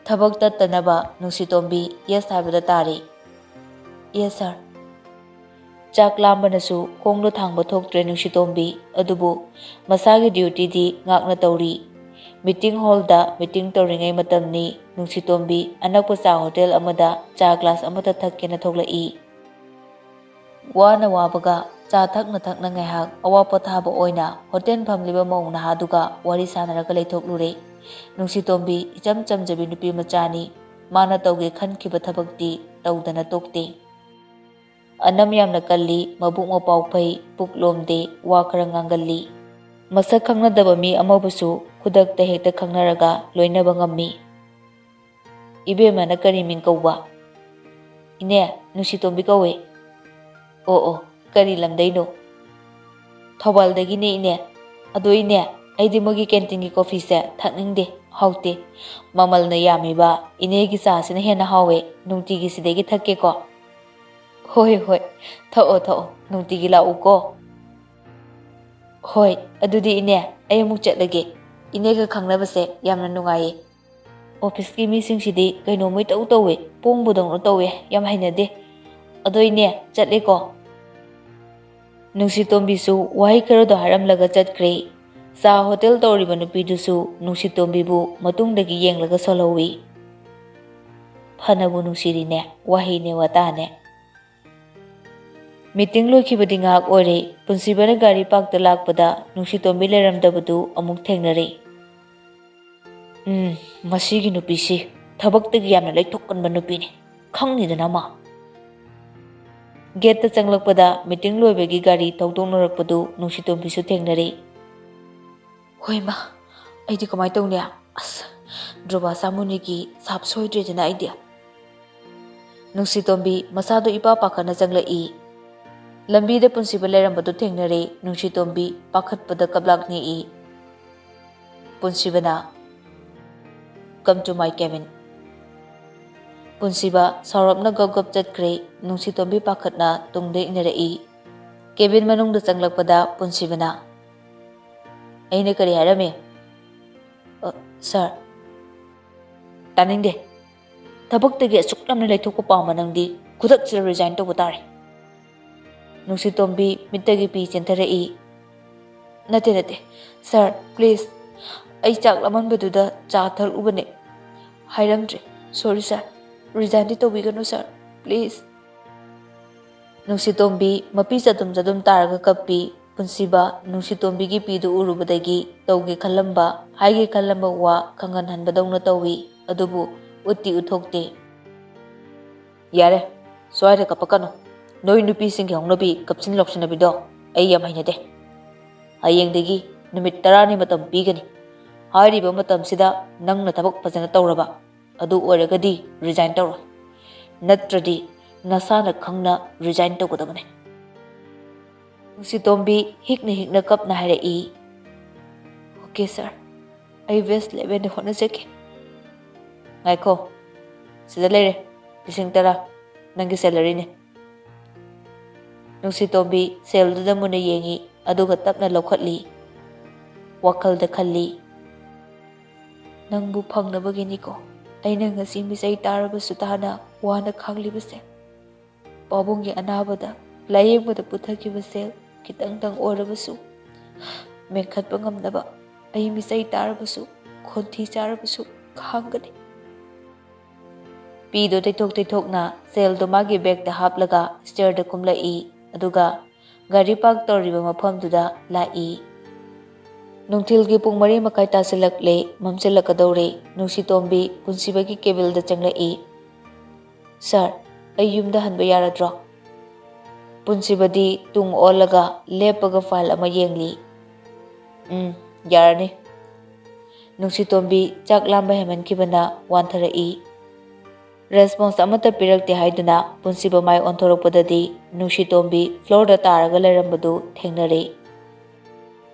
ꯊꯕꯛ ꯇꯠꯇꯅꯕ ꯅꯨꯡꯁꯤꯇꯣꯝꯕꯤ yes ꯍꯥꯏꯕꯗ ꯇꯥꯔꯤ꯫ "Yes, sir꯫" ꯆꯥꯛ ꯂꯥꯝꯕꯅꯁꯨ ꯈꯣꯡꯗꯣ ꯊꯥꯡꯕ ꯊꯣꯛꯇ꯭ꯔꯦ ꯅꯨꯡꯁꯤꯇꯣꯝꯕꯤ, ꯑꯗꯨꯕꯨ ꯃꯁꯥꯒꯤ dutyꯗꯤ ꯉꯥꯛꯅ ꯇꯧꯔꯤ꯫ Meeting hallꯗ meeting ꯇꯧꯔꯤꯉꯩ ꯃꯇꯝꯅꯤ꯫ ꯅꯨꯡꯁꯤꯇꯣꯝꯕꯤ ꯑꯅꯛꯄ ꯆꯥ hotel ꯑꯃꯗ ꯆꯥ glass ꯑꯃꯇ ꯊꯛꯀꯦꯅ ꯊꯣꯛꯂꯛꯏ꯫ ꯋꯥꯅ ꯋꯥꯕꯒ ꯆꯥ ꯊꯛꯅ ꯊꯛꯅ ꯉꯥꯏꯍꯥꯛ ꯑꯋꯥ ꯄꯣꯊꯥꯕ ꯑꯣꯏꯅ ꯍꯣꯇꯦꯜ ꯐꯝꯂꯤꯕ ꯃꯧ ꯅꯍꯥꯗꯨꯒ ꯋꯥꯔꯤ ꯁꯥꯟꯅꯔꯒ ꯂꯩꯊꯣꯛꯂꯨꯔꯦ꯫ ꯅꯨꯡꯁꯤꯇꯣꯝꯕꯤ ꯏꯆꯝ ꯆꯝꯖꯕꯤ ꯅꯨꯄꯤ ꯃꯆꯥꯅꯤ꯫ ꯃꯥꯅ ꯇꯧꯒꯦ ꯈꯟꯈꯤꯕ ꯊꯕꯛꯇꯤ ꯇꯧꯗꯅ ꯇꯣꯛꯇꯦ꯫ ꯑꯅꯝ ꯌꯥꯝꯅ ꯀꯜꯂꯤ, ꯃꯕꯨꯛ ꯃꯄꯥꯎ ꯐꯩ, ꯄꯨꯛ ꯂꯣꯝꯗꯦ, ꯋꯥ ꯈꯔ ꯉꯥꯡꯒꯜꯂꯤ꯫ ꯃꯁꯛ ꯈꯪꯅꯗꯕ ꯃꯤ ꯑꯃꯕꯨꯁꯨ ꯈꯨꯗꯛꯇ ꯍꯦꯛꯇ ꯈꯪꯅꯔꯒ ꯂꯣꯏꯅꯕ ꯉꯝꯃꯤ꯫ "ꯏꯕꯦꯝꯃꯅ ꯀꯔꯤ ꯃꯤꯡ ꯀꯧꯕ?" "ꯏꯅꯦ, ꯅꯨꯡꯁꯤꯇꯣꯝꯕꯤ ꯀꯧꯏ꯫" "ꯑꯣ ꯑꯣ, ꯀꯔꯤ ꯂꯝꯗꯩꯅꯣ?" "ꯊꯧꯕꯥꯜꯗꯒꯤꯅꯦ ꯏꯅꯦ꯫ ꯑꯗꯣ ꯏꯅꯦ, ꯑꯩꯗꯤ ꯃꯣꯏꯒꯤ ꯀꯦꯟꯇꯤꯟꯒꯤ ꯀꯣꯐꯤꯁꯦ ꯊꯛꯅꯤꯡꯗꯦ, ꯍꯥꯎꯇꯦ꯫ ꯃꯃꯜꯅ ꯌꯥꯝꯃꯤꯕ ꯏꯅꯦꯒꯤ ꯆꯥꯁꯤꯅ ꯍꯦꯟꯅ ꯍꯥꯎꯋꯦ, ꯅꯨꯡꯇꯤꯒꯤ ꯁꯤꯗꯒꯤ ꯊꯛꯀꯦꯀꯣ?" "ꯍꯣꯏ ꯍꯣꯏ, ꯊꯛꯑꯣ ꯊꯛꯑꯣ, ꯅꯨꯡꯇꯤꯒꯤ ꯂꯥꯛꯎꯀꯣ꯫" "ꯍꯣꯏ, ꯑꯗꯨꯗꯤ ꯏꯅꯦ, ꯑꯩ ꯑꯃꯨꯛ ꯆꯠꯂꯒꯦ꯫ ꯏꯅꯦꯒ ꯈꯪꯅꯕꯁꯦ ꯌꯥꯝꯅ ꯅꯨꯡꯉꯥꯏꯌꯦ꯫ ꯑꯣꯐꯤꯁꯀꯤ ꯃꯤꯁꯤꯡꯁꯤꯗꯤ ꯀꯩꯅꯣꯝꯃ ꯏꯇꯧ ꯇꯧꯋꯦ, ꯄꯣꯡꯕꯗꯧꯅ ꯇꯧꯋꯦ, ꯌꯥꯝ ꯍꯩꯅꯗꯦ꯫ ꯑꯗꯣ ꯏꯅꯦ, ꯆꯠꯂꯦꯀꯣ꯫" ꯅꯨꯡꯁꯤꯇꯣꯝꯕꯤꯁꯨ ꯋꯥꯍꯩ ꯈꯔꯗꯣ ꯍꯥꯏꯔꯝꯂꯒ ꯆꯠꯈ꯭ꯔꯦ꯫ ꯆꯥ ꯍꯣꯇꯦꯜ ꯇꯧꯔꯤꯕ ꯅꯨꯄꯤꯗꯨꯁꯨ ꯅꯨꯡꯁꯤꯇꯣꯝꯕꯤꯕꯨ ꯃꯇꯨꯡꯗꯒꯤ ꯌꯦꯡꯂꯒ ꯁꯣꯜꯍꯧꯏ꯫ ꯐꯅꯕꯨ ꯅꯨꯡꯁꯤꯔꯤꯅꯦ, ꯋꯥꯍꯩꯅꯦ ꯋꯥꯇꯥꯅꯦ꯫ ꯃꯤꯇꯤꯡ ꯂꯣꯏꯈꯤꯕꯗꯤ ꯉꯥꯏꯍꯥꯛ ꯑꯣꯏꯔꯦ꯫ ꯄꯨꯟꯁꯤꯕꯅ ꯒꯥꯔꯤ ꯄꯥꯔꯛꯇ ꯂꯥꯛꯄꯗ ꯅꯨꯡꯁꯤꯇꯣꯝꯕꯤ ꯂꯩꯔꯝꯗꯕꯗꯨ ꯑꯃꯨꯛ ꯊꯦꯡꯅꯔꯦ꯫ "ꯎꯝ, ꯃꯁꯤꯒꯤ ꯅꯨꯄꯤꯁꯤ ꯊꯕꯛꯇꯒꯤ ꯌꯥꯝꯅ ꯂꯩꯊꯣꯛꯀꯟꯕ ꯅꯨꯄꯤꯅꯤ, ꯈꯪꯅꯤꯗꯅ ꯃꯥ꯫" ꯒꯦꯠꯇ ꯆꯪꯂꯛꯄꯗ ꯃꯤꯇꯤꯡ ꯂꯣꯏꯕꯒꯤ ꯒꯥꯔꯤ ꯊꯧꯗꯣꯛꯅꯔꯛꯄꯗꯨ ꯅꯨꯡꯁꯤꯇꯣꯝꯕꯤꯁꯨ ꯊꯦꯡꯅꯔꯦ꯫ "ꯍꯣꯏ ꯃꯥ, ꯑꯩꯗꯤ ꯀꯃꯥꯏꯅ ꯇꯧꯅꯤ? ꯑꯁ, ꯗ꯭ꯔꯨꯕꯥ ꯁꯥꯃꯨꯅꯤꯒꯤ ꯁꯥꯞ ꯁꯣꯏꯗ꯭ꯔꯦꯗꯅ ꯑꯩꯗꯤ꯫" ꯅꯨꯡꯁꯤꯇꯣꯝꯕꯤ ꯃꯁꯥꯗꯨ ꯏꯄꯥ ꯄꯥꯈꯠꯅ ꯆꯪꯂꯛꯏ꯫ ꯂꯝꯕꯤꯗ ꯄꯨꯟꯁꯤꯕ ꯂꯩꯔꯝꯕꯗꯨ ꯊꯦꯡꯅꯔꯦ꯫ ꯅꯨꯡꯁꯤꯇꯣꯝꯕꯤ ꯄꯥꯈꯠꯄꯗ ꯀꯞꯂꯥꯛ ꯅꯤꯛꯏ꯫ ꯄꯨꯟꯁꯤꯕꯅ, "Come to my cabin." ꯄꯨꯟꯁꯤꯕ ꯁꯥꯎꯔꯞꯅ ꯒꯞ ꯒꯞ ꯆꯠꯈ꯭ꯔꯦ꯫ ꯅꯨꯡꯁꯤꯇꯣꯝꯕꯤ ꯄꯥꯈꯠꯅ ꯇꯨꯡꯗ ꯏꯟꯅꯔꯛꯏ꯫ ꯀꯦꯕꯤꯟ ꯃꯅꯨꯡꯗ ꯆꯪꯂꯛꯄꯗ ꯄꯨꯟꯁꯤꯕꯅ, "ꯑꯩꯅ ꯀꯔꯤ ꯍꯥꯏꯔꯝꯃꯤ?" "ꯑ, ꯁꯥꯔ꯫" "ꯇꯥꯅꯤꯡꯗꯦ꯫ ꯊꯕꯛꯇꯒꯤ ꯑꯁꯨꯛ ꯌꯥꯝꯅ ꯂꯩꯊꯣꯛꯄ ꯄꯥꯝꯕ ꯅꯪꯗꯤ ꯈꯨꯗꯛꯁꯤꯗ ꯔꯤꯖꯥꯏꯟ ꯇꯧꯕ ꯇꯥꯔꯦ꯫" ꯅꯨꯡꯁꯤꯇꯣꯝꯕꯤ ꯃꯤꯠꯇꯒꯤ ꯄꯤ ꯆꯦꯟꯊꯔꯛꯏ꯫ "ꯅꯠꯇꯦ, ꯅꯠꯇꯦ, ꯁꯥꯔ, ꯄ꯭ꯂꯤꯖ꯫ ꯑꯩ ꯆꯥꯛ ꯂꯥꯝꯃꯟꯕꯗꯨꯗ ꯆꯥ ꯊꯛꯂꯨꯕꯅꯦ꯫ ꯍꯥꯏꯔꯝꯗ꯭ꯔꯦ꯫ ꯁꯣꯔꯤ, ꯁꯥꯔ꯫ ꯔꯤꯖꯥꯏꯟꯗꯤ ꯇꯧꯕꯤꯒꯅꯨ, ꯁꯥꯔ, ꯄ꯭ꯂꯤꯖ꯫" ꯅꯨꯡꯁꯤꯇꯣꯝꯕꯤ ꯃꯄꯤ ꯆꯗꯨꯝ ꯆꯗꯨꯝ ꯇꯥꯔꯒ ꯀꯞꯄꯤ꯫ ꯄꯨꯟꯁꯤꯕ ꯅꯨꯡꯁꯤꯇꯣꯝꯕꯤꯒꯤ ꯄꯤꯗꯨ ꯎꯔꯨꯕꯗꯒꯤ ꯇꯧꯒꯦ ꯈꯜꯂꯝꯕ, ꯍꯥꯏꯒꯦ ꯈꯜꯂꯝꯕ ꯋꯥ ꯈꯪꯍꯟꯍꯟꯕꯗꯧꯅ ꯇꯧꯏ꯫ ꯑꯗꯨꯕꯨ ꯎꯠꯇꯤ ꯎꯠꯊꯣꯛꯇꯦ꯫ "ꯌꯥꯔꯦ, ꯁ꯭ꯋꯥꯏꯗ ꯀꯞꯄꯛꯀꯅꯨ꯫ ꯅꯣꯏ ꯅꯨꯄꯤꯁꯤꯡꯒꯤ ꯍꯧꯅꯕꯤ ꯀꯞꯁꯤꯟ ꯂꯥꯎꯁꯤꯟꯅꯕꯤꯗꯣ ꯑꯩ ꯌꯥꯝ ꯍꯩꯅꯗꯦ꯫ ꯍꯌꯦꯡꯗꯒꯤ ꯅꯨꯃꯤꯠ ꯇꯔꯥꯅꯤ ꯃꯇꯝ ꯄꯤꯒꯅꯤ꯫ ꯍꯥꯏꯔꯤꯕ ꯃꯇꯝꯁꯤꯗ ꯅꯪꯅ ꯊꯕꯛ ꯐꯖꯅ ꯇꯧꯔꯕ, ꯑꯗꯨ ꯑꯣꯏꯔꯒꯗꯤ ꯔꯤꯖꯥꯏꯟ ꯇꯧꯔꯣ꯫ ꯅꯠꯇ꯭ꯔꯗꯤ ꯅꯁꯥꯅ ꯈꯪꯅ ꯔꯤꯖꯥꯏꯟ ꯇꯧꯒꯗꯕꯅꯦ꯫" ꯅꯨꯡꯁꯤꯇꯣꯝꯕꯤ ꯍꯤꯛꯅ ꯍꯤꯛꯅ ꯀꯞꯅ ꯍꯥꯏꯔꯛꯏ, "ꯑꯣꯀꯦ ꯁꯥꯔ, ꯑꯩ ꯕꯦꯁ ꯂꯦꯚꯦꯜꯗ ꯍꯣꯠꯅꯖꯒꯦ꯫" "ꯉꯥꯏꯈꯣ, ꯁꯤꯗ ꯂꯩꯔꯦ, ꯂꯤꯁꯤꯡ ꯇꯔꯥ, ꯅꯪꯒꯤ ꯁꯦꯂꯔꯤꯅꯦ꯫" ꯅꯨꯡꯁꯤꯇꯣꯝꯕꯤ ꯁꯦꯜꯗꯨꯗ ꯃꯨꯟꯅ ꯌꯦꯡꯉꯤ, ꯑꯗꯨꯒ ꯇꯞꯅ ꯂꯧꯈꯠꯂꯤ꯫ ꯋꯥꯈꯜꯗ ꯈꯜꯂꯤ, "ꯅꯪꯕꯨ ꯐꯪꯅꯕꯒꯤꯅꯤꯀꯣ ꯑꯩꯅ ꯉꯁꯤ ꯃꯤꯆꯩ ꯇꯥꯔꯕꯁꯨ ꯇꯥꯅ ꯋꯥꯅ ꯈꯥꯡꯂꯤꯕꯁꯦ꯫ ꯄꯥꯕꯨꯡꯒꯤ ꯑꯅꯥꯕꯗ ꯂꯥꯌꯦꯡꯕꯗ ꯄꯨꯊꯈꯤꯕ ꯁꯦꯜ ꯈꯤꯇꯪꯗꯪ ꯑꯣꯏꯔꯕꯁꯨ ꯃꯦꯟꯈꯠꯄ ꯉꯝꯅꯕ ꯑꯩ ꯃꯤꯆꯩ ꯇꯥꯔꯕꯁꯨ, ꯈꯣꯟꯊꯤ ꯆꯥꯔꯕꯁꯨ ꯈꯥꯡꯒꯅꯤ꯫" ꯄꯤꯗꯣ ꯇꯩꯊꯣꯛ ꯇꯩꯊꯣꯛꯅ ꯁꯦꯜꯗꯣ ꯃꯥꯒꯤ ꯕꯦꯒꯇ ꯍꯥꯞꯂꯒ ꯁ꯭ꯇꯦꯌꯔꯗ ꯀꯨꯝꯂꯛꯏ, ꯑꯗꯨꯒ ꯒꯥꯔꯤ ꯄꯥꯔꯛ ꯇꯧꯔꯤꯕ ꯃꯐꯝꯗꯨꯗ ꯂꯥꯛꯏ꯫ ꯅꯨꯡꯊꯤꯜꯒꯤ ꯄꯨꯡ ꯃꯔꯤ ꯃꯈꯥꯏ ꯇꯥꯁꯤꯜꯂꯛꯂꯦ, ꯃꯝꯁꯤꯜꯂꯛꯀꯗꯧꯔꯦ꯫ ꯅꯨꯡꯁꯤꯇꯣꯝꯕꯤ ꯄꯨꯟꯁꯤꯕꯒꯤ ꯀꯦꯕꯤꯟꯗ ꯆꯪꯂꯛꯏ꯫ "ꯁꯥꯔ, ꯑꯩ ꯌꯨꯝꯗ ꯍꯟꯕ ꯌꯥꯔꯗ꯭ꯔꯣ?" ꯄꯨꯟꯁꯤꯕꯗꯤ ꯇꯨꯡ ꯑꯣꯜꯂꯒ ꯂꯦꯞꯄꯒ ꯐꯥꯏꯜ ꯑꯃ ꯌꯦꯡꯂꯤ꯫ "ꯎꯝ, ꯌꯥꯔꯅꯤ꯫" ꯅꯨꯡꯁꯤꯇꯣꯝꯕꯤ ꯆꯥꯛ ꯂꯥꯝꯕ ꯍꯦꯟꯃꯟꯈꯤꯕꯅ ꯋꯥꯟꯊꯔꯛꯏ꯫ ꯔꯦꯁꯄꯣꯟꯁ ꯑꯃꯠꯇ ꯄꯤꯔꯛꯇꯦ ꯍꯥꯏꯗꯨꯅ ꯄꯨꯟꯁꯤꯕ ꯃꯥꯏ ꯑꯣꯟꯊꯣꯔꯛꯄꯗꯗꯤ ꯅꯨꯡꯁꯤꯇꯣꯝꯕꯤ ꯐ꯭ꯂꯣꯔꯗ ꯇꯥꯔꯒ ꯂꯩꯔꯝꯕꯗꯨ ꯊꯦꯡꯅꯔꯦ꯫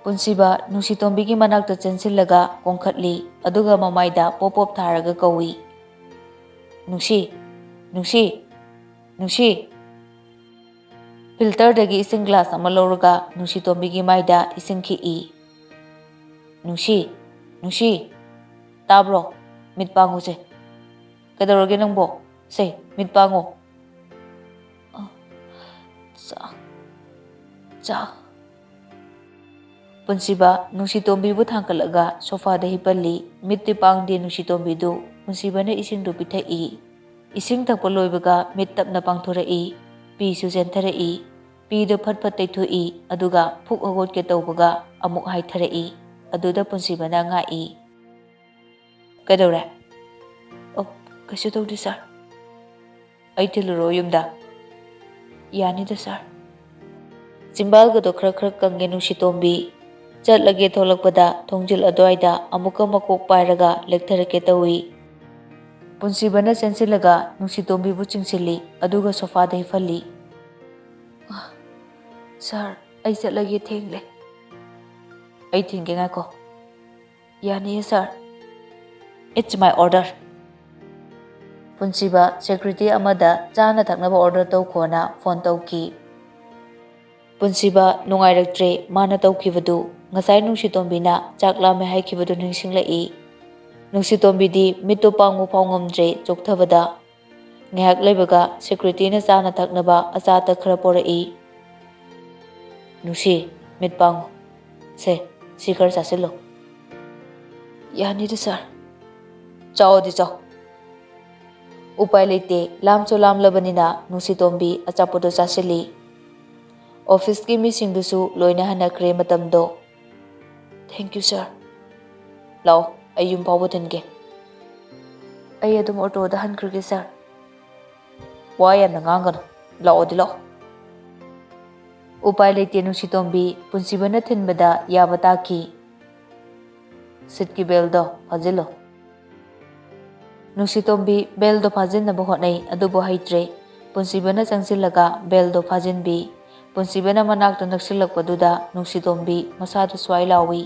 ꯄꯨꯟꯁꯤꯕ ꯅꯨꯡꯁꯤꯇꯣꯝꯕꯤꯒꯤ ꯃꯅꯥꯛꯇ ꯆꯦꯟꯁꯤꯜꯂꯒ ꯀꯣꯡꯈꯠꯂꯤ, ꯑꯗꯨꯒ ꯃꯃꯥꯏꯗ ꯄꯣꯞ ꯄꯣꯞ ꯊꯥꯔꯒ ꯀꯧꯏ, "ꯅꯨꯡꯁꯤ, ꯅꯨꯡꯁꯤ, ꯅꯨꯡꯁꯤ!" ꯐꯤꯜꯇꯔꯗꯒꯤ ꯏꯁꯤꯡ ꯒ꯭ꯂꯥꯁ ꯑꯃ ꯂꯧꯔꯒ ꯅꯨꯡꯁꯤꯇꯣꯝꯕꯤꯒꯤ ꯃꯥꯏꯗ ꯏꯁꯤꯡ ꯈꯤꯛꯏ꯫ "ꯅꯨꯡꯁꯤ, ꯅꯨꯡꯁꯤ, ꯇꯥꯕ꯭ꯔꯣ? ꯃꯤꯠ ꯄꯥꯡꯉꯨꯁꯦ꯫ ꯀꯩꯗꯧꯔꯒꯦ ꯅꯪꯕꯣ? ꯁꯦ, ꯃꯤꯠ ꯄꯥꯡꯉꯣ꯫" "ꯑ, ꯆꯥ, ꯆꯥ꯫" ꯄꯨꯟꯁꯤꯕ ꯅꯨꯡꯁꯤꯇꯣꯝꯕꯤꯕꯨ ꯊꯥꯡꯒꯠꯂꯒ ꯁꯣꯐꯥꯗ ꯍꯤꯞꯍꯜꯂꯤ꯫ ꯃꯤꯠꯇꯤ ꯄꯥꯡꯗꯦ ꯅꯨꯡꯁꯤꯇꯣꯝꯕꯤꯗꯨ꯫ ꯄꯨꯟꯁꯤꯕꯅ ꯏꯁꯤꯡꯗꯨ ꯄꯤꯊꯛꯏ꯫ ꯏꯁꯤꯡ ꯊꯛꯄ ꯂꯣꯏꯕꯒ ꯃꯤꯠ ꯇꯞꯅ ꯄꯥꯡꯊꯣꯔꯛꯏ꯫ ꯄꯤꯁꯨ ꯆꯦꯟꯊꯔꯛꯏ꯫ ꯄꯤꯗꯣ ꯐꯠ ꯐꯠ ꯇꯩꯊꯣꯛꯏ, ꯑꯗꯨꯒ ꯐꯨꯛ ꯍꯧꯒꯠꯀꯦ ꯇꯧꯕꯒ ꯑꯃꯨꯛ ꯍꯥꯏꯊꯔꯛꯏ꯫ ꯑꯗꯨꯗ ꯄꯨꯟꯁꯤꯕꯅ ꯉꯥꯛꯏ꯫ "ꯀꯩꯗꯧꯔꯦ?" "ꯑꯣ, ꯀꯩꯁꯨ ꯇꯧꯗꯦ ꯁꯥꯔ꯫" "ꯑꯩ ꯊꯤꯜꯂꯨꯔꯣ ꯌꯨꯝꯗ?" "ꯌꯥꯅꯤꯗ ꯁꯥꯔ꯫" ꯆꯤꯝꯕꯥꯜꯒꯗꯣ ꯈꯔ ꯈꯔ ꯀꯪꯉꯦ ꯅꯨꯡꯁꯤꯇꯣꯝꯕꯤ꯫ ꯆꯠꯂꯒꯦ ꯊꯣꯛꯂꯛꯄꯗ ꯊꯣꯡꯖꯤꯜ ꯑꯗꯨꯋꯥꯏꯗ ꯑꯃꯨꯛꯀ ꯃꯀꯣꯛ ꯄꯥꯏꯔꯒ ꯂꯦꯛꯊꯔꯛꯀꯦ ꯇꯧꯏ꯫ ꯄꯨꯟꯁꯤꯕꯅ ꯆꯦꯟꯁꯤꯜꯂꯒ ꯅꯨꯡꯁꯤꯇꯣꯝꯕꯤꯕꯨ ꯆꯤꯡꯁꯤꯜꯂꯤ, ꯑꯗꯨꯒ ꯁꯣꯐꯥꯗ ꯍꯤꯞꯍꯜꯂꯤ꯫ "ꯁꯥꯔ, ꯑꯩ ꯆꯠꯂꯒꯦ, ꯊꯦꯡꯂꯦ꯫" "ꯑꯩ ꯊꯤꯟꯒꯦ, ꯉꯥꯏꯈꯣ꯫" "ꯌꯥꯅꯤꯌꯦ ꯁꯥꯔ꯫" "It's my order꯫" ꯄꯨꯟꯁꯤꯕ ꯁꯦꯀ꯭ꯌꯨꯔꯤꯇꯤ ꯑꯃꯗ ꯆꯥꯅ ꯊꯛꯅꯕ ꯑꯣꯔꯗꯔ ꯇꯧꯈꯣꯅ ꯐꯣꯟ ꯇꯧꯈꯤ꯫ ꯄꯨꯟꯁꯤꯕ ꯅꯨꯡꯉꯥꯏꯔꯛꯇ꯭ꯔꯦ ꯃꯥꯅ ꯇꯧꯈꯤꯕꯗꯨ꯫ ꯉꯁꯥꯏ ꯅꯨꯡꯁꯤꯇꯣꯝꯕꯤꯅ ꯆꯥꯛ ꯂꯥꯝꯃꯦ ꯍꯥꯏꯈꯤꯕꯗꯨ ꯅꯤꯡꯁꯤꯡꯂꯛꯏ꯫ ꯅꯨꯡꯁꯤꯇꯣꯝꯕꯤꯗꯤ ꯃꯤꯠꯇꯨ ꯄꯥꯡꯕ ꯐꯥꯎ ꯉꯝꯗ꯭ꯔꯦ ꯆꯣꯛꯊꯕꯗ꯫ ꯉꯥꯏꯍꯥꯛ ꯂꯩꯕꯒ ꯁꯦꯀ꯭ꯌꯨꯔꯤꯇꯤꯅ ꯆꯥꯅ ꯊꯛꯅꯕ ꯑꯆꯥ ꯑꯊꯛ ꯈꯔ ꯄꯣꯔꯛꯏ꯫ "ꯅꯨꯡꯁꯤ, ꯃꯤꯠ ꯄꯥꯡꯉꯨ꯫ ꯁꯦ, ꯁꯤ ꯈꯔ ꯆꯥꯁꯤꯜꯂꯨ꯫" "ꯌꯥꯅꯤꯗ ꯁꯥꯔ꯫" "ꯆꯥꯎꯗꯤ ꯆꯥꯎ꯫" ꯎꯄꯥꯏ ꯂꯩꯇꯦ, ꯂꯥꯝꯁꯨ ꯂꯥꯝꯂꯕꯅꯤꯅ ꯅꯨꯡꯁꯤꯇꯣꯝꯕꯤ ꯑꯆꯥꯄꯣꯠꯇꯣ ꯆꯥꯁꯤꯜꯂꯤ꯫ ꯑꯣꯐꯤꯁꯀꯤ ꯃꯤꯁꯤꯡꯗꯨꯁꯨ ꯂꯣꯏꯅ ꯍꯟꯅꯈ꯭ꯔꯦ ꯃꯇꯝꯗꯣ꯫ "Thank you ꯁꯥꯔ꯫" "ꯂꯥꯛꯑꯣ, ꯑꯩ ꯌꯨꯝ ꯐꯥꯎꯕ ꯊꯤꯟꯒꯦ꯫" "ꯑꯩ ꯑꯗꯨꯝ ꯑꯣꯇꯣꯗ ꯍꯟꯈ꯭ꯔꯒꯦ ꯁꯥꯔ꯫" "ꯋꯥ ꯌꯥꯝꯅ ꯉꯥꯡꯒꯅꯨ, ꯂꯥꯛꯑꯣꯗꯤ ꯂꯥꯛꯑꯣ꯫" ꯎꯄꯥꯏ ꯂꯩꯇꯦ ꯅꯨꯡꯁꯤꯇꯣꯝꯕꯤ, ꯄꯨꯟꯁꯤꯕꯅ ꯊꯤꯟꯕꯗ ꯌꯥꯕ ꯇꯥꯈꯤ꯫ "ꯁꯤꯠꯀꯤ ꯕꯦꯜꯗꯣ ꯐꯥꯖꯤꯜꯂꯣ꯫" ꯅꯨꯡꯁꯤꯇꯣꯝꯕꯤ ꯕꯦꯜꯗꯣ ꯐꯥꯖꯤꯟꯅꯕ ꯍꯣꯠꯅꯩ, ꯑꯗꯨꯕꯨ ꯍꯩꯇ꯭ꯔꯦ꯫ ꯄꯨꯟꯁꯤꯕꯅ ꯆꯪꯁꯤꯜꯂꯒ ꯕꯦꯜꯗꯣ ꯐꯥꯖꯤꯟꯕꯤ꯫ ꯄꯨꯟꯁꯤꯕꯅ ꯃꯅꯥꯛꯇ ꯅꯛꯁꯤꯜꯂꯛꯄꯗꯨꯗ ꯅꯨꯡꯁꯤꯇꯣꯝꯕꯤ ꯃꯁꯥꯗꯨ ꯁ꯭ꯋꯥꯏ ꯂꯥꯎꯏ꯫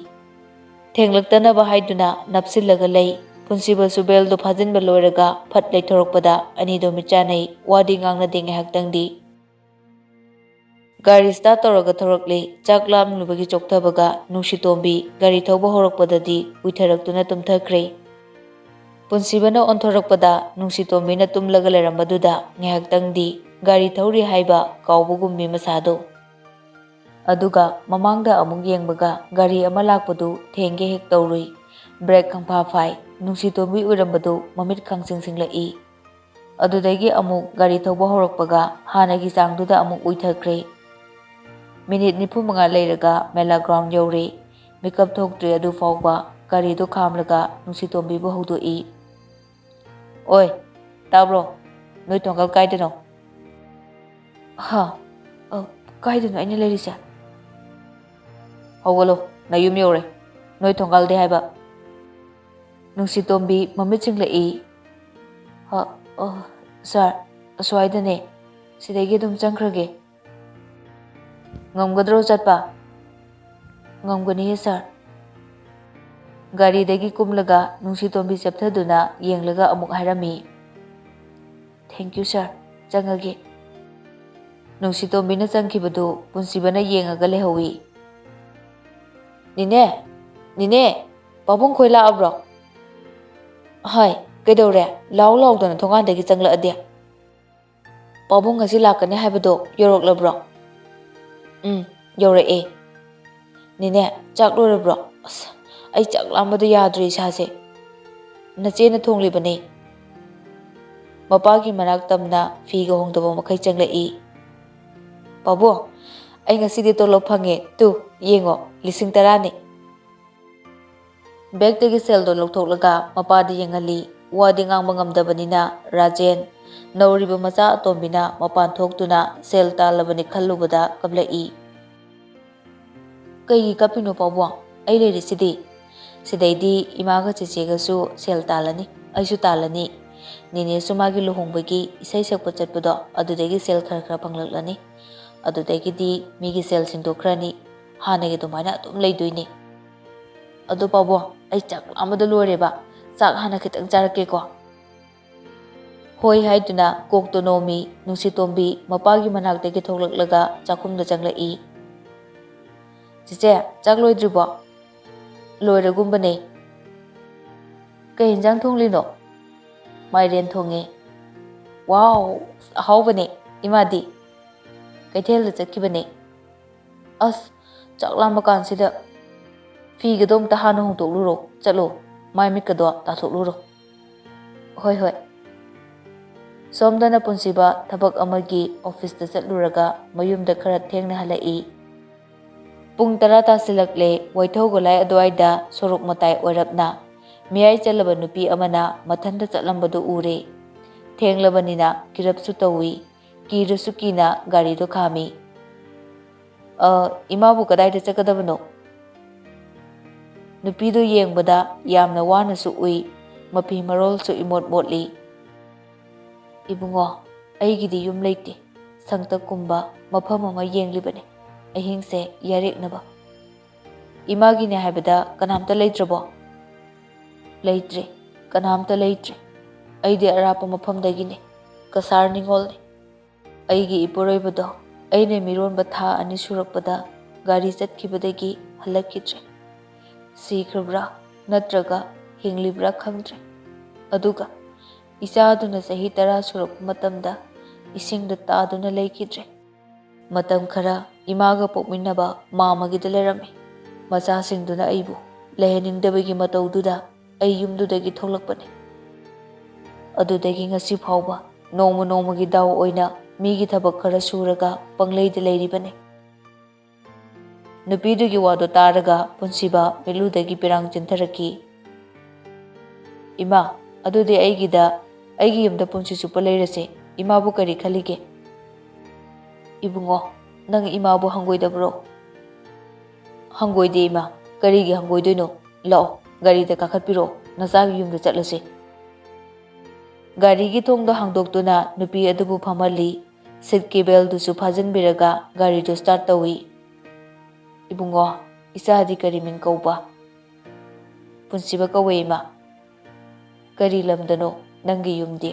ꯊꯦꯡꯂꯛꯇꯅꯕ ꯍꯥꯏꯗꯨꯅ ꯅꯞꯁꯤꯜꯂꯒ ꯂꯩ꯫ ꯄꯨꯟꯁꯤꯕꯁꯨ ꯕꯦꯜꯗꯣ ꯐꯥꯖꯤꯟꯕ ꯂꯣꯏꯔꯒ ꯐꯠ ꯂꯩꯊꯣꯔꯛꯄꯗ ꯑꯅꯤꯗꯣ ꯃꯤꯠ ꯆꯥꯟꯅꯩ, ꯋꯥꯗꯤ ꯉꯥꯡꯅꯗꯦ ꯉꯥꯏꯍꯥꯛꯇꯪꯗꯤ꯫ ꯒꯥꯔꯤ ꯁ꯭ꯇꯥꯔꯠ ꯇꯧꯔꯒ ꯊꯧꯔꯛꯂꯦ꯫ ꯆꯥꯛ ꯂꯥꯝꯂꯨꯕꯒꯤ ꯆꯣꯛꯊꯕꯒ ꯅꯨꯡꯁꯤꯇꯣꯝꯕꯤ ꯒꯥꯔꯤ ꯊꯧꯕ ꯍꯧꯔꯛꯄꯗꯗꯤ ꯎꯏꯊꯔꯛꯇꯨꯅ ꯇꯨꯝꯊꯈ꯭ꯔꯦ꯫ ꯄꯨꯟꯁꯤꯕꯅ ꯑꯣꯟꯊꯣꯔꯛꯄꯗ ꯅꯨꯡꯁꯤꯇꯣꯝꯕꯤꯅ ꯇꯨꯝꯂꯒ ꯂꯩꯔꯝꯕꯗꯨꯗ ꯉꯥꯏꯍꯥꯛꯇꯪꯗꯤ ꯒꯥꯔꯤ ꯊꯧꯔꯤ ꯍꯥꯏꯕ ꯀꯥꯎꯕꯒꯨꯝꯃꯤ ꯃꯁꯥꯗꯣ꯫ ꯑꯗꯨꯒ ꯃꯃꯥꯡꯗ ꯑꯃꯨꯛ ꯌꯦꯡꯕꯒ ꯒꯥꯔꯤ ꯑꯃ ꯂꯥꯛꯄꯗꯨ ꯊꯦꯡꯒꯦ ꯍꯦꯛ ꯇꯧꯔꯨꯏ꯫ ꯕ꯭ꯔꯦꯛ ꯈꯪꯐꯥ ꯐꯥꯏ꯫ ꯅꯨꯡꯁꯤꯇꯣꯝꯕꯤ ꯎꯔꯝꯕꯗꯨ ꯃꯃꯤꯠ ꯈꯪꯁꯤꯡ ꯁꯤꯡꯂꯛꯏ꯫ ꯑꯗꯨꯗꯒꯤ ꯑꯃꯨꯛ ꯒꯥꯔꯤ ꯊꯧꯕ ꯍꯧꯔꯛꯄꯒ ꯍꯥꯟꯅꯒꯤ ꯆꯥꯡꯗꯨꯗ ꯑꯃꯨꯛ ꯎꯏꯊꯈ꯭ꯔꯦ꯫ ꯃꯤꯅꯤꯠ ꯅꯤꯐꯨ ꯃꯉꯥ ꯂꯩꯔꯒ ꯃꯦꯂꯥ ꯒ꯭ꯔꯥꯎꯟ ꯌꯧꯔꯦ꯫ ꯃꯤꯀꯞ ꯊꯣꯛꯇ꯭ꯔꯤ ꯑꯗꯨ ꯐꯥꯎꯕ ꯒꯥꯔꯤꯗꯨ ꯈꯥꯝꯂꯒ ꯅꯨꯡꯁꯤꯇꯣꯝꯕꯤꯕꯨ ꯍꯧꯗꯣꯛꯏ꯫ "ꯑꯣꯏ, ꯇꯥꯕ꯭ꯔꯣ? ꯅꯣꯏ ꯊꯣꯡꯒꯜ ꯀꯥꯏꯗꯅꯣ?" "ꯍꯥ? ꯑ, ꯀꯥꯏꯗꯅꯣ ꯑꯩꯅ ꯂꯩꯔꯤꯁꯦ?" "ꯍꯧꯒꯠꯂꯣ, ꯅꯌꯨꯝ ꯌꯧꯔꯦ꯫ ꯅꯣꯏ ꯊꯣꯡꯒꯜꯗꯤ ꯍꯥꯏꯕ?" ꯅꯨꯡꯁꯤꯇꯣꯝꯕꯤ ꯃꯃꯤꯠ ꯁꯤꯡꯂꯛꯏ꯫ "ꯑ, ꯑ, ꯁꯥꯔ, ꯑꯁ꯭ꯋꯥꯏꯗꯅꯦ꯫ ꯁꯤꯗꯒꯤ ꯑꯗꯨꯝ ꯆꯪꯈ꯭ꯔꯒꯦ꯫" "ꯉꯝꯒꯗ꯭ꯔꯣ ꯆꯠꯄ?" "ꯉꯝꯒꯅꯤꯌꯦ, ꯁꯥꯔ꯫" ꯒꯥꯔꯤꯗꯒꯤ ꯀꯨꯝꯂꯒ ꯅꯨꯡꯁꯤꯇꯣꯝꯕꯤ ꯆꯦꯞꯊꯗꯨꯅ ꯌꯦꯡꯂꯒ ꯑꯃꯨꯛ ꯍꯥꯏꯔꯝꯃꯤ, "Thank you, ꯁꯥꯔ꯫ ꯆꯪꯉꯒꯦ꯫" ꯅꯨꯡꯁꯤꯇꯣꯝꯕꯤꯅ ꯆꯪꯈꯤꯕꯗꯨ ꯄꯨꯟꯁꯤꯕꯅ ꯌꯦꯡꯉꯒ ꯂꯩꯍꯧꯏ꯫ "ꯅꯦꯅꯦ, ꯅꯦꯅꯦ, ꯄꯥꯕꯨꯡ ꯈꯣꯏ ꯂꯥꯛꯑꯕ꯭ꯔꯣ?" "ꯍꯥꯏ, ꯀꯩꯗꯧꯔꯦ? ꯂꯥꯎ ꯂꯥꯎꯗꯅ ꯊꯣꯡꯒꯥꯟꯗꯒꯤ ꯆꯪꯂꯛꯑꯗꯤ?" "ꯄꯥꯕꯨꯡ ꯉꯁꯤ ꯂꯥꯛꯀꯅꯤ ꯍꯥꯏꯕꯗꯣ ꯌꯧꯔꯛꯂꯕ꯭ꯔꯣ?" "ꯎꯝ, ꯌꯧꯔꯛꯑꯦ꯫" "ꯅꯦꯅꯦ, ꯆꯥꯛ ꯂꯣꯏꯔꯕ꯭ꯔꯣ? ꯑꯁ, ꯑꯩ ꯆꯥꯛ ꯂꯥꯝꯕꯗ ꯌꯥꯗ꯭ꯔꯦ ꯏꯁꯥꯁꯦ꯫" "ꯅꯆꯦꯅ ꯊꯣꯡꯂꯤꯕꯅꯦ꯫" ꯃꯄꯥꯒꯤ ꯃꯅꯥꯛ ꯇꯝꯅ ꯐꯤꯒ ꯍꯣꯡꯗꯕ ꯃꯈꯩ ꯆꯪꯂꯛꯏ꯫ "ꯄꯥꯕꯨꯡ, ꯑꯩ ꯉꯁꯤꯗꯤ ꯇꯣꯂꯣꯞ ꯐꯪꯉꯦ꯫ ꯇꯨ, ꯌꯦꯡꯉꯣ, ꯂꯤꯁꯤꯡ ꯇꯔꯥꯅꯤ꯫" ꯕꯦꯛꯇꯒꯤ ꯁꯦꯜꯗꯣ ꯂꯧꯊꯣꯛꯂꯒ ꯃꯄꯥꯗ ꯌꯦꯡꯍꯜꯂꯤ꯫ ꯋꯥꯗꯤ ꯉꯥꯡꯕ ꯉꯝꯗꯕꯅꯤꯅ ꯔꯥꯖꯦꯟ, ꯅꯧꯔꯤꯕ ꯃꯆꯥ ꯑꯇꯣꯝꯕꯤꯅ ꯃꯄꯥꯟ ꯊꯣꯛꯇꯨꯅ ꯁꯦꯜ ꯇꯥꯜꯂꯕꯅꯤ ꯈꯜꯂꯨꯕꯗ ꯀꯞꯂꯛꯏ꯫ "ꯀꯩꯒꯤ ꯀꯞꯄꯤꯅꯣ ꯄꯥꯕꯨꯡ? ꯑꯩ ꯂꯩꯔꯤꯁꯤꯗꯤ꯫ ꯁꯤꯗꯩꯗꯤ ꯏꯃꯥꯒ ꯆꯦꯆꯦꯒꯁꯨ ꯁꯦꯜ ꯇꯥꯜꯂꯅꯤ, ꯑꯩꯁꯨ ꯇꯥꯜꯂꯅꯤ꯫ ꯅꯦꯅꯦꯁꯨ ꯃꯥꯒꯤ ꯂꯨꯍꯣꯡꯕꯒꯤ ꯏꯁꯩ ꯁꯛꯄ ꯆꯠꯄꯗꯣ ꯑꯗꯨꯗꯒꯤ ꯁꯦꯜ ꯈꯔ ꯈꯔ ꯐꯪꯂꯛꯂꯅꯤ꯫ ꯑꯗꯨꯗꯒꯤꯗꯤ ꯃꯤꯒꯤ ꯁꯦꯜ ꯁꯤꯡꯗꯣꯛꯈ꯭ꯔꯅꯤ꯫ ꯍꯥꯟꯅꯒꯤ ꯑꯗꯨꯃꯥꯏꯅ ꯑꯗꯨꯝ ꯂꯩꯗꯣꯏꯅꯦ꯫ ꯑꯗꯣ ꯄꯥꯕꯨꯡ, ꯑꯩ ꯆꯥꯛ ꯂꯥꯝꯕꯗ ꯂꯣꯏꯔꯦꯕ꯫ ꯆꯥꯛ ꯍꯥꯟꯅ ꯈꯤꯇꯪ ꯆꯥꯔꯛꯀꯦꯀꯣ꯫" ꯍꯣꯏ ꯍꯥꯏꯗꯨꯅ ꯀꯣꯛꯇꯣ ꯅꯣꯝꯃꯤ꯫ ꯅꯨꯡꯁꯤꯇꯣꯝꯕꯤ ꯃꯄꯥꯒꯤ ꯃꯅꯥꯛꯇꯒꯤ ꯊꯣꯛꯂꯛꯂꯒ ꯆꯥꯛꯈꯨꯝꯗ ꯆꯪꯂꯛꯏ꯫ "ꯆꯦꯆꯦ, ꯆꯥꯛ ꯂꯣꯏꯗ꯭ꯔꯤꯕꯣ?" "ꯂꯣꯏꯔꯒꯨꯝꯕꯅꯦ꯫" "ꯀꯩ ꯌꯦꯟꯖꯥꯡ ꯊꯣꯡꯂꯤꯅꯣ?" "ꯃꯥꯏꯔꯦꯟ ꯊꯣꯡꯉꯦ꯫" "ꯋꯥꯎ, ꯑꯍꯥꯎꯕꯅꯦ꯫ ꯏꯃꯥꯗꯤ?" "ꯀꯩꯊꯦꯜꯗ ꯆꯠꯈꯤꯕꯅꯦ꯫" "ꯑꯁ, ꯆꯥꯛ ꯂꯥꯝꯕ ꯀꯥꯟꯁꯤꯗ꯫ ꯐꯤꯒꯗꯣ ꯑꯝꯇ ꯍꯥꯟꯅ ꯍꯣꯡꯗꯣꯛꯂꯨꯔꯣ, ꯆꯠꯂꯣ꯫ ꯃꯥꯏ ꯃꯤꯠꯀꯗꯣ ꯇꯥꯊꯣꯛꯂꯨꯔꯣ꯫" "ꯍꯣꯏ, ꯍꯣꯏ꯫" ꯁꯣꯝꯗꯅ ꯄꯨꯟꯁꯤꯕ ꯊꯕꯛ ꯑꯃꯒꯤ ꯑꯣꯐꯤꯁꯇ ꯆꯠꯂꯨꯔꯒ ꯃꯌꯨꯝꯗ ꯈꯔ ꯊꯦꯡꯅ ꯍꯜꯂꯛꯏ꯫ ꯄꯨꯡ ꯇꯔꯥ ꯇꯥꯁꯤꯜꯂꯛꯂꯦ꯫ ꯋꯥꯏꯊꯧ ꯒꯣꯂꯥꯏ ꯑꯗꯨꯋꯥꯏꯗ ꯁꯣꯔꯣꯛ ꯃꯇꯥꯏ ꯑꯣꯏꯔꯞꯅ ꯃꯤꯌꯥꯏ ꯆꯜꯂꯕ ꯅꯨꯄꯤ ꯑꯃꯅ ꯃꯊꯟꯇ ꯆꯠꯂꯝꯕꯗꯨ ꯎꯔꯦ꯫ ꯊꯦꯡꯂꯕꯅꯤꯅ ꯀꯤꯔꯞꯁꯨ ꯇꯧꯏ꯫ ꯀꯤꯔꯁꯨ ꯀꯤꯅ ꯒꯥꯔꯤꯗꯨ ꯈꯥꯝꯃꯤ꯫ "ꯑ, ꯏꯃꯥꯕꯨ ꯀꯗꯥꯏꯗ ꯆꯠꯀꯗꯕꯅꯣ?" ꯅꯨꯄꯤꯗꯨ ꯌꯦꯡꯕꯗ ꯌꯥꯝꯅ ꯋꯥꯅꯁꯨ ꯎꯏ, ꯃꯐꯤ ꯃꯔꯣꯜꯁꯨ ꯏꯃꯣꯠ ꯃꯣꯠꯂꯤ꯫ "ꯏꯕꯨꯡꯉꯣ, ꯑꯩꯒꯤꯗꯤ ꯌꯨꯝ ꯂꯩꯇꯦ꯫ ꯁꯪꯇꯛꯀꯨꯝꯕ ꯃꯐꯝ ꯑꯃ ꯌꯦꯡꯂꯤꯕꯅꯤ, ꯑꯍꯤꯡꯁꯦ ꯌꯥꯔꯦꯛꯅꯕ꯫ ꯏꯃꯥꯒꯤꯅꯦ ꯍꯥꯏꯕꯗ ꯀꯅꯥꯝꯇ ꯂꯩꯇ꯭ꯔꯕꯣ?" "ꯂꯩꯇ꯭ꯔꯦ, ꯀꯅꯥꯝꯇ ꯂꯩꯇ꯭ꯔꯦ꯫ ꯑꯩꯗꯤ ꯑꯔꯥꯞꯄ ꯃꯐꯝꯗꯒꯤꯅꯦ, ꯀꯁꯥꯔ ꯅꯤꯉꯣꯜꯅꯦ꯫ ꯑꯩꯒꯤ ꯏꯄꯨꯔꯣꯏꯕꯗꯣ ꯑꯩꯅ ꯃꯤꯔꯣꯟꯕ ꯊꯥ ꯑꯅꯤ ꯁꯨꯔꯛꯄꯗ ꯒꯥꯔꯤ ꯆꯠꯈꯤꯕꯗꯒꯤ ꯍꯜꯂꯛꯈꯤꯗ꯭ꯔꯦ꯫ ꯁꯤꯈ꯭ꯔꯕ꯭ꯔꯥ ꯅꯠꯇ꯭ꯔꯒ ꯍꯤꯡꯂꯤꯕ꯭ꯔꯥ ꯈꯪꯗ꯭ꯔꯦ꯫ ꯑꯗꯨꯒ ꯏꯆꯥꯗꯨꯅ ꯆꯍꯤ ꯇꯔꯥ ꯁꯨꯔꯛꯄ ꯃꯇꯝꯗ ꯏꯁꯤꯡꯗ ꯇꯥꯗꯨꯅ ꯂꯩꯈꯤꯗ꯭ꯔꯦ꯫ ꯃꯇꯝ ꯈꯔ ꯏꯃꯥꯒ ꯄꯣꯛꯃꯤꯟꯅꯕ ꯃꯥꯃꯒꯤꯗ ꯂꯩꯔꯝꯃꯤ꯫ ꯃꯆꯥꯁꯤꯡꯗꯨꯅ ꯑꯩꯕꯨ ꯂꯩꯍꯟꯅꯤꯡꯗꯕꯒꯤ ꯃꯇꯧꯗꯨꯗ ꯑꯩ ꯌꯨꯝꯗꯨꯗꯒꯤ ꯊꯣꯛꯂꯛꯄꯅꯤ꯫ ꯑꯗꯨꯗꯒꯤ ꯉꯁꯤ ꯐꯥꯎꯕ ꯅꯣꯡꯃ ꯅꯣꯡꯃꯒꯤ ꯗꯥꯎ ꯑꯣꯏꯅ ꯃꯤꯒꯤ ꯊꯕꯛ ꯈꯔ ꯁꯨꯔꯒ ꯄꯪꯂꯩꯗ ꯂꯩꯔꯤꯕꯅꯤ꯫" ꯅꯨꯄꯤꯗꯨꯒꯤ ꯋꯥꯗꯨ ꯇꯥꯔꯒ ꯄꯨꯟꯁꯤꯕ ꯃꯤꯠꯂꯨꯗꯒꯤ ꯄꯤꯔꯥꯡ ꯆꯤꯟꯊꯔꯛꯈꯤ꯫ "ꯏꯃꯥ, ꯑꯗꯨꯗꯤ ꯑꯩꯒꯤꯗ, ꯑꯩꯒꯤ ꯌꯨꯝꯗ ꯄꯨꯟꯁꯤ ꯆꯨꯞꯄ ꯂꯩꯔꯁꯦ꯫ ꯏꯃꯥꯕꯨ ꯀꯔꯤ ꯈꯜꯂꯤꯒꯦ?" "ꯏꯕꯨꯡꯉꯣ, ꯅꯪ ꯏꯃꯥꯕꯨ ꯍꯪꯒꯣꯏꯗꯕ꯭ꯔꯣ?" "ꯍꯪꯒꯣꯏꯗꯦ ꯏꯃꯥ, ꯀꯔꯤꯒꯤ ꯍꯪꯒꯣꯏꯗꯣꯏꯅꯣ? ꯂꯥꯛꯑꯣ, ꯒꯥꯔꯤꯗ ꯀꯥꯈꯠꯄꯤꯔꯛꯑꯣ, ꯅꯆꯥꯒꯤ ꯌꯨꯝꯗ ꯆꯠꯂꯁꯤ꯫" ꯒꯥꯔꯤꯒꯤ ꯊꯣꯡꯗꯣ ꯍꯥꯡꯗꯣꯛꯇꯨꯅ ꯅꯨꯄꯤ ꯑꯗꯨꯕꯨ ꯐꯝꯍꯜꯂꯤ꯫ ꯁꯤꯠꯀꯤ ꯕꯦꯜꯗꯨꯁꯨ ꯐꯥꯖꯤꯟꯕꯤꯔꯒ ꯒꯥꯔꯤꯗꯨ ꯁ꯭ꯇꯥꯔꯠ ꯇꯧꯏ꯫ "ꯏꯕꯨꯡꯉꯣ, ꯏꯆꯥꯗꯤ ꯀꯔꯤ ꯃꯤꯡ ꯀꯧꯕ?" "ꯄꯨꯟꯁꯤꯕ ꯀꯧꯋꯦ ꯏꯃꯥ꯫" "ꯀꯔꯤ ꯂꯝꯗꯅꯣ ꯅꯪꯒꯤ ꯌꯨꯝꯗꯤ?"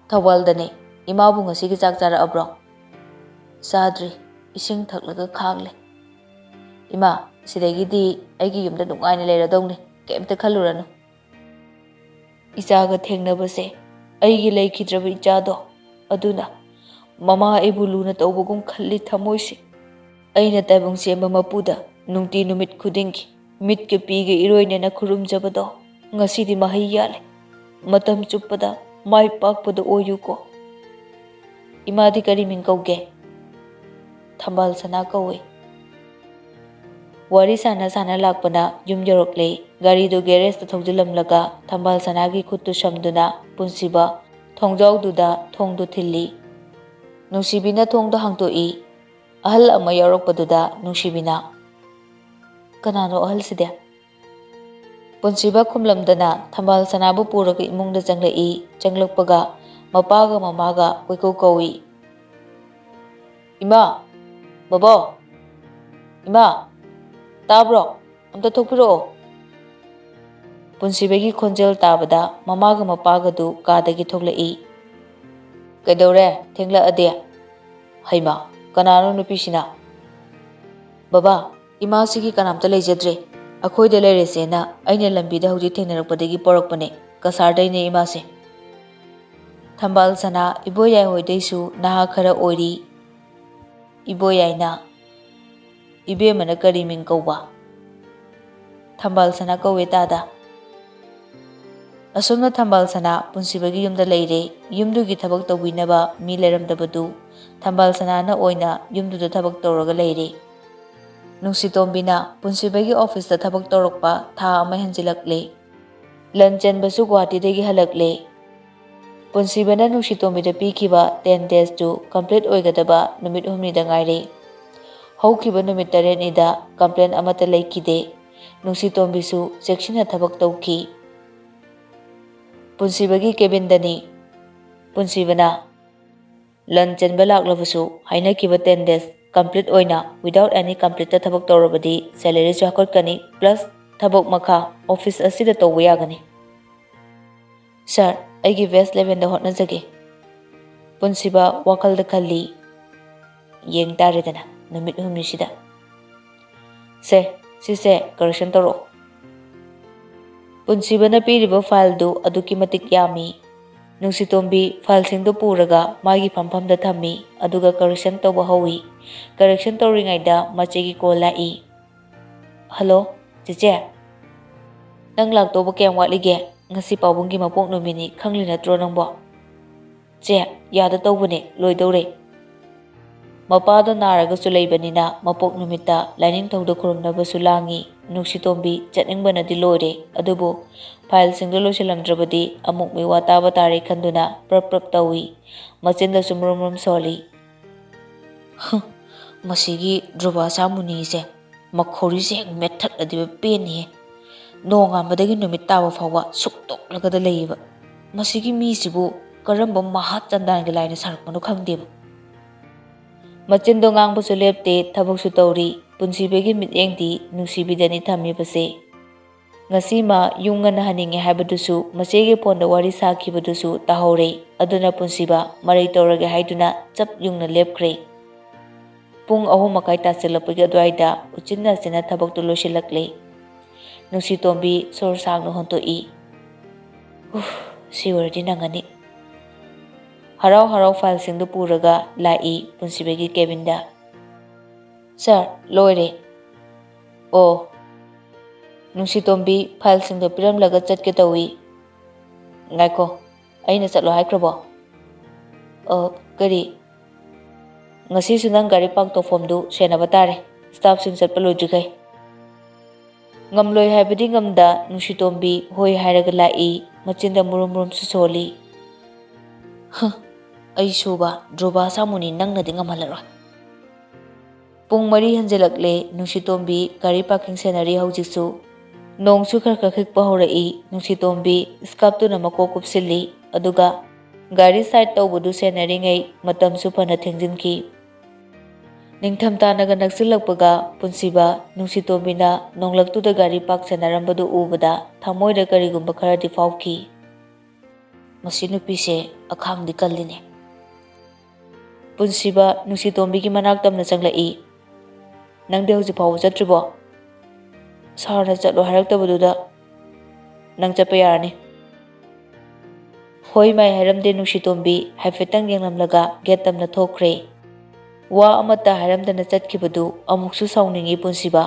"ꯊꯧꯕꯥꯜꯗꯅꯦ꯫ ꯏꯃꯥꯕꯨ ꯉꯁꯤꯒꯤ ꯆꯥꯛ ꯆꯥꯔꯛꯑꯕ꯭ꯔꯣ?" "ꯆꯥꯗ꯭ꯔꯤ, ꯏꯁꯤꯡ ꯊꯛꯂꯒ ꯈꯥꯡꯂꯦ꯫" "ꯏꯃꯥ, ꯁꯤꯗꯒꯤꯗꯤ ꯑꯩꯒꯤ ꯌꯨꯝꯗ ꯅꯨꯡꯉꯥꯏꯅ ꯂꯩꯔꯗꯧꯅꯦ, ꯀꯩꯝꯇ ꯈꯜꯂꯨꯔꯅꯨ꯫" ꯏꯆꯥꯒ ꯊꯦꯡꯅꯕꯁꯦ ꯑꯩꯒꯤ ꯂꯩꯈꯤꯗ꯭ꯔꯕ ꯏꯆꯥꯗꯣ ꯑꯗꯨꯅ ꯃꯃꯥ ꯑꯩꯕꯨ ꯂꯨꯅ ꯇꯧꯕꯒꯨꯝ ꯈꯜꯂꯤ ꯊꯃꯣꯏꯁꯦ꯫ ꯑꯩꯅ ꯇꯥꯏꯕꯪ ꯁꯦꯝꯕ ꯃꯄꯨꯗ ꯅꯨꯡꯇꯤ ꯅꯨꯃꯤꯠ ꯈꯨꯗꯤꯡꯒꯤ ꯃꯤꯠꯀ ꯄꯤꯒ ꯏꯔꯣꯏꯅꯅ ꯈꯨꯔꯨꯝꯖꯕꯗꯣ ꯉꯁꯤꯗꯤ ꯃꯍꯩ ꯌꯥꯜꯂꯦ꯫ ꯃꯇꯝ ꯆꯨꯞꯄꯗ ꯃꯥꯏ ꯄꯥꯛꯄꯗ ꯑꯣꯏꯌꯨꯀꯣ꯫ ꯏꯃꯥꯗꯤ ꯀꯔꯤ ꯃꯤꯡ ꯀꯧꯒꯦ? ꯊꯝꯕꯥꯜ ꯁꯅꯥ ꯀꯧꯏ꯫ ꯋꯥꯔꯤ ꯁꯥꯟꯅ ꯁꯥꯟꯅ ꯂꯥꯛꯄꯅ ꯌꯨꯝ ꯌꯧꯔꯛꯂꯦ꯫ ꯒꯥꯔꯤꯗꯨ ꯒꯦꯔꯦꯖꯇ ꯊꯧꯖꯤꯜꯂꯝꯂꯒ ꯊꯝꯕꯥꯜ ꯁꯅꯥꯒꯤ ꯈꯨꯠꯇꯨ ꯁꯝꯗꯨꯅ ꯄꯨꯟꯁꯤꯕ ꯊꯣꯡꯖꯥꯎꯗꯨꯗ ꯊꯣꯡꯗꯨ ꯊꯤꯜꯂꯤ꯫ ꯅꯨꯡꯁꯤꯕꯤꯅ ꯊꯣꯡꯗꯨ ꯍꯥꯡꯇꯣꯛꯏ꯫ ꯑꯍꯜ ꯑꯃ ꯌꯥꯎꯔꯛꯄꯗꯨꯗ ꯅꯨꯡꯁꯤꯕꯤꯅ, "ꯀꯅꯥꯅꯣ ꯑꯍꯜꯁꯤꯗꯤ?" ꯄꯨꯟꯁꯤꯕ ꯈꯨꯝꯂꯝꯗꯅ ꯊꯝꯕꯥꯜ ꯁꯅꯥꯕꯨ ꯄꯨꯔꯒ ꯏꯃꯨꯡꯗ ꯆꯪꯂꯛꯏ꯫ ꯆꯪꯂꯛꯄꯒ ꯃꯄꯥꯒ ꯃꯃꯥꯒ ꯀꯣꯏꯀꯧ ꯀꯧꯏ꯫ "ꯏꯃꯥ! ꯕꯕꯥ! ꯏꯃꯥ! ꯇꯥꯕ꯭ꯔꯣ? ꯑꯝꯇ ꯊꯣꯛꯄꯤꯔꯛꯑꯣ!" ꯄꯨꯟꯁꯤꯕꯒꯤ ꯈꯣꯟꯖꯦꯜ ꯇꯥꯕꯗ ꯃꯃꯥꯒ ꯃꯄꯥꯒꯗꯨ ꯀꯥꯗꯒꯤ ꯊꯣꯛꯂꯛꯏ꯫ "ꯀꯩꯗꯧꯔꯦ ꯊꯦꯡꯂꯛꯑꯗꯤ?" "ꯍꯩꯃꯥ, ꯀꯅꯥꯅꯣ ꯅꯨꯄꯤꯁꯤꯅ?" "ꯕꯕꯥ, ꯏꯃꯥꯁꯤꯒꯤ ꯀꯅꯥꯝꯇ ꯂꯩꯖꯗ꯭ꯔꯦ꯫ ꯑꯩꯈꯣꯏꯗ ꯂꯩꯔꯦꯁꯦꯅ ꯑꯩꯅ ꯂꯝꯕꯤꯗ ꯍꯧꯖꯤꯛ ꯊꯦꯡꯅꯔꯛꯄꯗꯒꯤ ꯄꯣꯔꯛꯄꯅꯦ꯫ ꯀꯁꯥꯔꯗꯩꯅꯦ ꯏꯃꯥꯁꯦ꯫" ꯊꯝꯕꯥꯜ ꯁꯅꯥ ꯏꯕꯣꯌꯥꯏ ꯍꯣꯏꯗꯩꯁꯨ ꯅꯍꯥ ꯈꯔ ꯑꯣꯏꯔꯤ꯫ ꯏꯕꯣꯌꯥꯏꯅ, "ꯏꯕꯦꯝꯃꯅ ꯀꯔꯤ ꯃꯤꯡ ꯀꯧꯕ?" "ꯊꯝꯕꯥꯜ ꯁꯅꯥ ꯀꯧꯋꯦ ꯇꯥꯗ꯫" ꯑꯁꯨꯝꯅ ꯊꯝꯕꯥꯜ ꯁꯅꯥ ꯄꯨꯟꯁꯤꯕꯒꯤ ꯌꯨꯝꯗ ꯂꯩꯔꯦ꯫ ꯌꯨꯝꯗꯨꯒꯤ ꯊꯕꯛ ꯇꯧꯕꯤꯅꯕ ꯃꯤ ꯂꯩꯔꯝꯗꯕꯗꯨ ꯊꯝꯕꯥꯜ ꯁꯅꯥꯅ ꯑꯣꯏꯅ ꯌꯨꯝꯗꯨꯗ ꯊꯕꯛ ꯇꯧꯔꯒ ꯂꯩꯔꯦ꯫ ꯅꯨꯡꯁꯤꯇꯣꯝꯕꯤꯅ ꯄꯨꯟꯁꯤꯕꯒꯤ ꯑꯣꯐꯤꯁꯇ ꯊꯕꯛ ꯇꯧꯔꯛꯄ ꯊꯥ ꯑꯃ ꯍꯦꯟꯖꯤꯜꯂꯛꯂꯦ꯫ ꯂꯟ ꯆꯦꯟꯕꯁꯨ ꯒꯨꯋꯥꯍꯥꯇꯤꯗꯒꯤ ꯍꯜꯂꯛꯂꯦ꯫ ꯄꯨꯟꯁꯤꯕꯅ ꯅꯨꯡꯁꯤꯇꯣꯝꯕꯤꯗ ꯄꯤꯈꯤꯕ ten days ꯇꯨ complete ꯑꯣꯏꯒꯗꯕ ꯅꯨꯃꯤꯠ ꯍꯨꯝꯅꯤꯗ ꯉꯥꯏꯔꯦ꯫ ꯍꯧꯈꯤꯕ ꯅꯨꯃꯤꯠ ꯇꯔꯦꯠꯅꯤꯗ complain ꯑꯃꯠꯇ ꯂꯩꯈꯤꯗꯦ꯫ ꯅꯨꯡꯁꯤꯇꯣꯝꯕꯤꯁꯨ ꯆꯦꯛꯁꯤꯟꯅ ꯊꯕꯛ ꯇꯧꯈꯤ꯫ ꯄꯨꯟꯁꯤꯕꯒꯤ cabin ꯗꯅꯤ꯫ ꯄꯨꯟꯁꯤꯕꯅ, "ꯂꯟ ꯆꯦꯟꯕ ꯂꯥꯛꯂꯕꯁꯨ ꯍꯥꯏꯅꯈꯤꯕ ten days complete ꯑꯣꯏꯅ without any complaint ꯇ ꯊꯕꯛ ꯇꯧꯔꯕꯗꯤ salary ꯁꯨ ꯍꯥꯞꯀꯠꯀꯅꯤ, plus ꯊꯕꯛ ꯃꯈꯥ ꯑꯣꯐꯤꯁ ꯑꯁꯤꯗ ꯇꯧꯕ ꯌꯥꯒꯅꯤ꯫" "Sir, ꯑꯩꯒꯤ best level ꯗ ꯍꯣꯠꯅꯖꯒꯦ꯫" ꯄꯨꯟꯁꯤꯕ ꯋꯥꯈꯜꯗ ꯈꯜꯂꯤ꯫ "ꯌꯦꯡ ꯇꯥꯔꯦꯗꯅ ꯅꯨꯃꯤꯠ ꯍꯨꯝꯅꯤꯁꯤꯗ꯫ ꯁꯦ, ꯁꯤꯁꯦ correction ꯇꯧꯔꯛꯑꯣ꯫" ꯄꯨꯟꯁꯤꯕꯅ ꯄꯤꯔꯤꯕ file ꯗꯨ ꯑꯗꯨꯛꯀꯤ ꯃꯇꯤꯛ ꯌꯥꯝꯃꯤ꯫ ꯅꯨꯡꯁꯤꯇꯣꯝꯕꯤ file ꯁꯤꯡꯗꯨ ꯄꯨꯔꯒ ꯃꯥꯒꯤ ꯐꯝꯐꯝꯗ ꯊꯝꯃꯤ, ꯑꯗꯨꯒ correction ꯇꯧꯕ ꯍꯧꯏ꯫ Correction ꯇꯧꯔꯤꯉꯩꯗ ꯃꯆꯦꯒꯤ call ꯂꯥꯛꯏ꯫ "Hello, ꯆꯦꯆꯦ꯫ ꯅꯪ ꯂꯥꯛꯇꯧꯕ ꯀꯌꯥꯝ ꯋꯥꯠꯂꯤꯒꯦ?" "ꯉꯁꯤ ꯄꯥꯕꯨꯡꯒꯤ ꯃꯄꯣꯛ ꯅꯨꯃꯤꯠꯅꯤ, ꯈꯪꯂꯤ ꯅꯠꯇ꯭ꯔꯣ ꯅꯪꯕꯣ?" "ꯆꯦ, ꯌꯥꯗ ꯇꯧꯕꯅꯦ, ꯂꯣꯏꯗꯧꯔꯦ꯫" ꯃꯄꯥꯗꯣ ꯅꯥꯔꯒꯁꯨ ꯂꯩꯕꯅꯤꯅ ꯃꯄꯣꯛ ꯅꯨꯃꯤꯠꯇ ꯂꯥꯏꯅꯤꯡꯊꯧꯗ ꯈꯨꯔꯨꯝꯅꯕꯁꯨ ꯂꯥꯡꯉꯤ꯫ ꯅꯨꯡꯁꯤꯇꯣꯝꯕꯤ ꯆꯠꯅꯤꯡꯕꯅꯗꯤ ꯂꯣꯏꯔꯦ, ꯑꯗꯨꯕꯨ ꯐꯥꯏꯜꯁꯤꯡꯗꯨ ꯂꯣꯏꯁꯤꯜꯂꯝꯗ꯭ꯔꯕꯗꯤ ꯑꯃꯨꯛ ꯃꯤꯋꯥ ꯇꯥꯕ ꯇꯥꯔꯦ ꯈꯟꯗꯨꯅ ꯄ꯭ꯔꯞ ꯄ꯭ꯔꯞ ꯇꯧꯏ꯫ ꯃꯆꯤꯟꯗꯁꯨ ꯃꯔꯨꯝ ꯃꯔꯨꯝ ꯁꯣꯜꯂꯤ꯫ "ꯍꯨꯝ, ꯃꯁꯤꯒꯤ ꯗ꯭ꯔꯨꯕꯥ ꯁꯥꯃꯨꯅꯤꯁꯦ ꯃꯈꯧꯔꯤꯁꯦ ꯍꯦꯛ ꯃꯦꯠꯊꯠꯂꯗꯤ ꯄꯦꯟꯅꯤꯍꯦ꯫ ꯅꯣꯡꯉꯥꯟꯕꯗꯒꯤ ꯅꯨꯃꯤꯠ ꯇꯥꯕ ꯐꯥꯎꯕ ꯁꯨꯛꯇꯣꯛꯂꯒꯗ ꯂꯩꯌꯦꯕ꯫ ꯃꯁꯤꯒꯤ ꯃꯤꯁꯤꯕꯨ ꯀꯔꯝꯕ ꯃꯍꯥ ꯆꯟꯗꯥꯟꯒꯤ ꯂꯥꯏꯅ ꯁꯥꯔꯛꯄꯅꯣ ꯈꯪꯗꯦꯕ꯫" ꯃꯆꯤꯟꯗꯣ ꯉꯥꯡꯕꯁꯨ ꯂꯦꯞꯇꯦ, ꯊꯕꯛꯁꯨ ꯇꯧꯔꯤ꯫ ꯄꯨꯟꯁꯤꯕꯒꯤ ꯃꯤꯠꯌꯦꯡꯗꯤ ꯅꯨꯡꯁꯤꯕꯤꯗꯅꯤ ꯊꯝꯃꯤꯕꯁꯦ꯫ ꯉꯁꯤ ꯃꯥ ꯌꯨꯝ ꯉꯟꯅ ꯍꯟꯅꯤꯡꯉꯦ ꯍꯥꯏꯕꯗꯨꯁꯨ, ꯃꯆꯦꯒꯤ ꯐꯣꯟꯗ ꯋꯥꯔꯤ ꯁꯥꯈꯤꯕꯗꯨꯁꯨ ꯇꯥꯍꯧꯔꯦ꯫ ꯑꯗꯨꯅ ꯄꯨꯟꯁꯤꯕ ꯃꯔꯩ ꯇꯧꯔꯒꯦ ꯍꯥꯏꯗꯨꯅ ꯆꯞ ꯌꯨꯡꯅ ꯂꯦꯞꯈ꯭ꯔꯦ꯫ ꯄꯨꯡ ꯑꯍꯨꯝ ꯃꯈꯥꯏ ꯇꯥꯁꯤꯜꯂꯛꯄꯒꯤ ꯑꯗꯨꯋꯥꯏꯗ ꯎꯆꯤꯟ ꯅꯥꯆꯤꯟꯅ ꯊꯕꯛꯇꯨ ꯂꯣꯏꯁꯤꯜꯂꯛꯂꯦ꯫ ꯅꯨꯡꯁꯤꯇꯣꯝꯕꯤ ꯁꯣꯔ ꯁꯥꯡꯅ ꯍꯣꯟꯇꯣꯛꯏ꯫ "ꯍꯨꯐ, ꯁꯤ ꯑꯣꯏꯔꯗꯤ ꯅꯪꯉꯅꯤ꯫" ꯍꯔꯥꯎ ꯍꯔꯥꯎ ꯐꯥꯏꯜꯁꯤꯡꯗꯨ ꯄꯨꯔꯒ ꯂꯥꯛꯏ ꯄꯨꯟꯁꯤꯕꯒꯤ ꯀꯦꯕꯤꯟꯗ꯫ "ꯁꯥꯔ, ꯂꯣꯏꯔꯦ꯫" "ꯑꯣ꯫" ꯅꯨꯡꯁꯤꯇꯣꯝꯕꯤ ꯐꯥꯏꯜꯁꯤꯡꯗꯣ ꯄꯤꯔꯝꯂꯒ ꯆꯠꯀꯦ ꯇꯧꯏ꯫ "ꯉꯥꯏꯈꯣ, ꯑꯩꯅ ꯆꯠꯂꯣ ꯍꯥꯏꯈ꯭ꯔꯕꯣ?" "ꯑ, ꯀꯔꯤ?" "ꯉꯁꯤꯁꯨ ꯅꯪ ꯒꯥꯔꯤ ꯄꯥꯔꯛ ꯇꯧꯐꯝꯗꯨ ꯁꯦꯟꯅꯕ ꯇꯥꯔꯦ, ꯁ꯭ꯇꯥꯐꯁꯤꯡ ꯆꯠꯄ ꯂꯣꯏꯗ꯭ꯔꯤꯈꯩ꯫" ꯉꯝꯂꯣꯏ ꯍꯥꯏꯕꯗꯤ ꯉꯝꯗ ꯅꯨꯡꯁꯤꯇꯣꯝꯕꯤ ꯍꯣꯏ ꯍꯥꯏꯔꯒ ꯂꯥꯛꯏ, ꯃꯆꯤꯟꯗ ꯃꯨꯔꯨꯝ ꯃꯨꯔꯨꯝꯁꯨ ꯁꯣꯜꯂꯤ꯫ "ꯍ, ꯑꯩ ꯁꯨꯕ, ꯗ꯭ꯔꯨꯕꯥ ꯁꯥꯃꯨꯅꯤ ꯅꯪꯅꯗꯤ ꯉꯝꯍꯜꯂꯔꯣꯏ꯫" ꯄꯨꯡ ꯃꯔꯤ ꯍꯟꯖꯤꯜꯂꯛꯂꯦ꯫ ꯅꯨꯡꯁꯤꯇꯣꯝꯕꯤ ꯒꯥꯔꯤ ꯄꯥꯔꯀꯤꯡ ꯁꯦꯟꯅꯔꯤ ꯍꯧꯖꯤꯛꯁꯨ꯫ ꯅꯣꯡꯁꯨ ꯈꯔ ꯈꯔ ꯈꯤꯛꯄ ꯍꯧꯔꯛꯏ꯫ ꯅꯨꯡꯁꯤꯇꯣꯝꯕꯤ ꯁ꯭ꯀꯥꯔꯞꯇꯨꯅ ꯃꯀꯣꯛ ꯀꯨꯞꯁꯤꯜꯂꯤ꯫ ꯑꯗꯨꯒ ꯒꯥꯔꯤ ꯁꯥꯏꯗ ꯇꯧꯕꯗꯨ ꯁꯦꯟꯅꯔꯤꯉꯩ ꯃꯇꯝꯁꯨ ꯐꯅ ꯊꯦꯡꯖꯤꯟꯈꯤ꯫ ꯅꯤꯡꯊꯝꯊꯥꯅꯒ ꯅꯛꯁꯤꯜꯂꯛꯄꯒ ꯄꯨꯟꯁꯤꯕ ꯅꯨꯡꯁꯤꯇꯣꯝꯕꯤꯅ ꯅꯣꯡꯂꯛꯇꯨꯗ ꯒꯥꯔꯤ ꯄꯥꯔꯛ ꯁꯦꯟꯅꯔꯝꯕꯗꯨ ꯎꯕꯗ ꯊꯃꯣꯏꯗ ꯀꯔꯤꯒꯨꯝꯕ ꯈꯔꯗꯤ ꯐꯥꯎꯈꯤ꯫ "ꯃꯁꯤ ꯅꯨꯄꯤꯁꯦ ꯑꯈꯥꯡꯗꯤ ꯀꯜꯂꯤꯅꯦ꯫" ꯄꯨꯟꯁꯤꯕ ꯅꯨꯡꯁꯤꯇꯣꯝꯕꯤꯒꯤ ꯃꯅꯥꯛ ꯇꯝꯅ ꯆꯪꯂꯛꯏ꯫ "ꯅꯪꯗꯤ ꯍꯧꯖꯤꯛ ꯐꯥꯎꯕ ꯆꯠꯇ꯭ꯔꯤꯕꯣ?" "ꯁꯥꯔꯅ ꯆꯠꯂꯣ ꯍꯥꯏꯔꯛꯇꯕꯗꯨꯗ ꯅꯪ ꯆꯠꯄ ꯌꯥꯔꯅꯤ꯫" ꯍꯣꯏ ꯃꯥꯏ ꯍꯥꯏꯔꯝꯗꯦ ꯅꯨꯡꯁꯤꯇꯣꯝꯕꯤ, ꯍꯥꯏꯐꯦꯠꯇꯪ ꯌꯦꯡꯂꯝꯂꯒ ꯒꯦꯠ ꯇꯝꯅ ꯊꯣꯛꯈ꯭ꯔꯦ꯫ ꯋꯥ ꯑꯃꯠꯇ ꯍꯥꯏꯔꯝꯗꯅ ꯆꯠꯈꯤꯕꯗꯨ ꯑꯃꯨꯛꯁꯨ ꯁꯥꯎꯅꯤꯡꯉꯤ ꯄꯨꯟꯁꯤꯕ꯫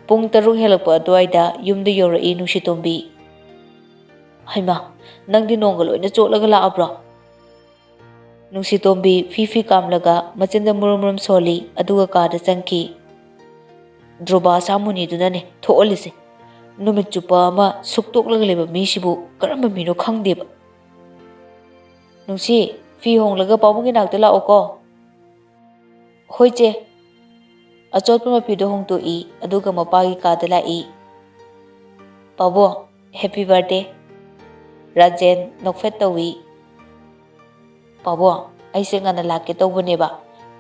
ꯄꯨꯡ ꯇꯔꯨꯛ ꯍꯦꯜꯂꯛꯄ ꯑꯗꯨꯋꯥꯏꯗ ꯌꯨꯝꯗ ꯌꯧꯔꯛꯏ ꯅꯨꯡꯁꯤꯇꯣꯝꯕꯤ꯫ "ꯍꯩꯃꯥ, ꯅꯪꯗꯤ ꯅꯣꯡꯒ ꯂꯣꯏꯅ ꯆꯣꯠꯂꯒ ꯂꯥꯛꯑꯕ꯭ꯔꯣ?" ꯅꯨꯡꯁꯤꯇꯣꯝꯕꯤ ꯐꯤ ꯐꯤ ꯀꯥꯝꯂꯒ ꯃꯆꯤꯟꯗ ꯃꯨꯔꯨꯝ ꯃꯨꯔꯨꯝ ꯁꯣꯜꯂꯤ, ꯑꯗꯨꯒ ꯀꯥꯗ ꯆꯪꯈꯤ꯫ ꯙ꯭ꯔꯨꯕ ꯁꯥꯃꯨꯅꯤꯗꯨꯅꯅꯦ ꯊꯣꯛꯍꯜꯂꯤꯁꯦ꯫ ꯅꯨꯃꯤꯠ ꯆꯨꯞꯄ ꯑꯃ ꯁꯨꯛꯇꯣꯛꯂꯒ ꯂꯩꯕ ꯃꯤꯁꯤꯕꯨ ꯀꯔꯝꯕ ꯃꯤꯅꯣ ꯈꯪꯗꯦꯕ꯫ "ꯅꯨꯡꯁꯤ, ꯐꯤ ꯍꯣꯡꯂꯒ ꯄꯥꯕꯨꯡꯒꯤ ꯅꯥꯛꯇ ꯂꯥꯛꯑꯣꯀꯣ꯫" "ꯍꯣꯏ ꯆꯦ꯫" ꯑꯆꯣꯠꯄ ꯃꯐꯤꯗꯣ ꯍꯣꯡꯗꯣꯛꯏ, ꯑꯗꯨꯒ ꯃꯄꯥꯒꯤ ꯀꯥꯗ ꯂꯥꯛꯏ꯫ "ꯄꯥꯕꯨꯡ, happy birthday꯫" ꯔꯥꯖꯦꯟ ꯅꯣꯛꯐꯦꯠ ꯇꯧꯏ꯫ "ꯄꯥꯕꯨꯡ, ꯑꯩꯁꯦ ꯉꯟꯅ ꯂꯥꯛꯀꯦ ꯇꯧꯕꯅꯦꯕ,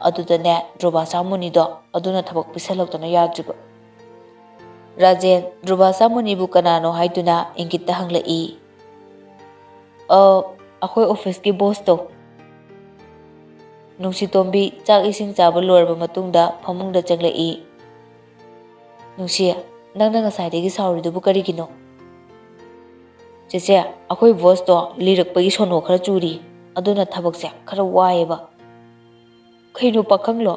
ꯑꯗꯨꯗꯅꯦ ꯙ꯭ꯔꯨꯕ ꯁꯥꯃꯨꯅꯤꯗꯣ ꯑꯗꯨꯅ ꯊꯕꯛ ꯄꯤꯁꯜꯂꯛꯇꯅ ꯌꯥꯗ꯭ꯔꯤꯕ꯫" ꯔꯥꯖꯦꯟ ꯙ꯭ꯔꯨꯕ ꯁꯥꯃꯨꯅꯤꯕꯨ ꯀꯅꯥꯅꯣ ꯍꯥꯏꯗꯨꯅ ꯏꯪꯒꯤꯠꯇ ꯍꯪꯂꯛꯏ꯫ "ꯑ, ꯑꯩꯈꯣꯏ ꯑꯣꯐꯤꯁꯀꯤ ꯕꯣꯁꯇꯣ꯫" ꯅꯨꯡꯁꯤꯇꯣꯝꯕꯤ ꯆꯥꯛ ꯏꯁꯤꯡ ꯆꯥꯕ ꯂꯣꯏꯔꯕ ꯃꯇꯨꯡꯗ ꯐꯃꯨꯡꯗ ꯆꯪꯂꯛꯏ꯫ "ꯅꯨꯡꯁꯤ, ꯅꯪꯅ ꯉꯁꯥꯏꯗꯒꯤ ꯁꯥꯎꯔꯤꯗꯨꯕꯨ ꯀꯔꯤꯒꯤꯅꯣ?" "ꯆꯦꯆꯦ, ꯑꯩꯈꯣꯏ ꯕꯣꯁꯇꯣ ꯂꯤꯔꯛꯄꯒꯤ ꯁꯣꯅꯣ ꯈꯔ ꯆꯨꯔꯤ, ꯑꯗꯨꯅ ꯊꯕꯛꯁꯦ ꯈꯔ ꯋꯥꯏꯌꯦꯕ꯫" "ꯀꯩꯅꯣ, ꯄꯥꯈꯪꯂꯣ?"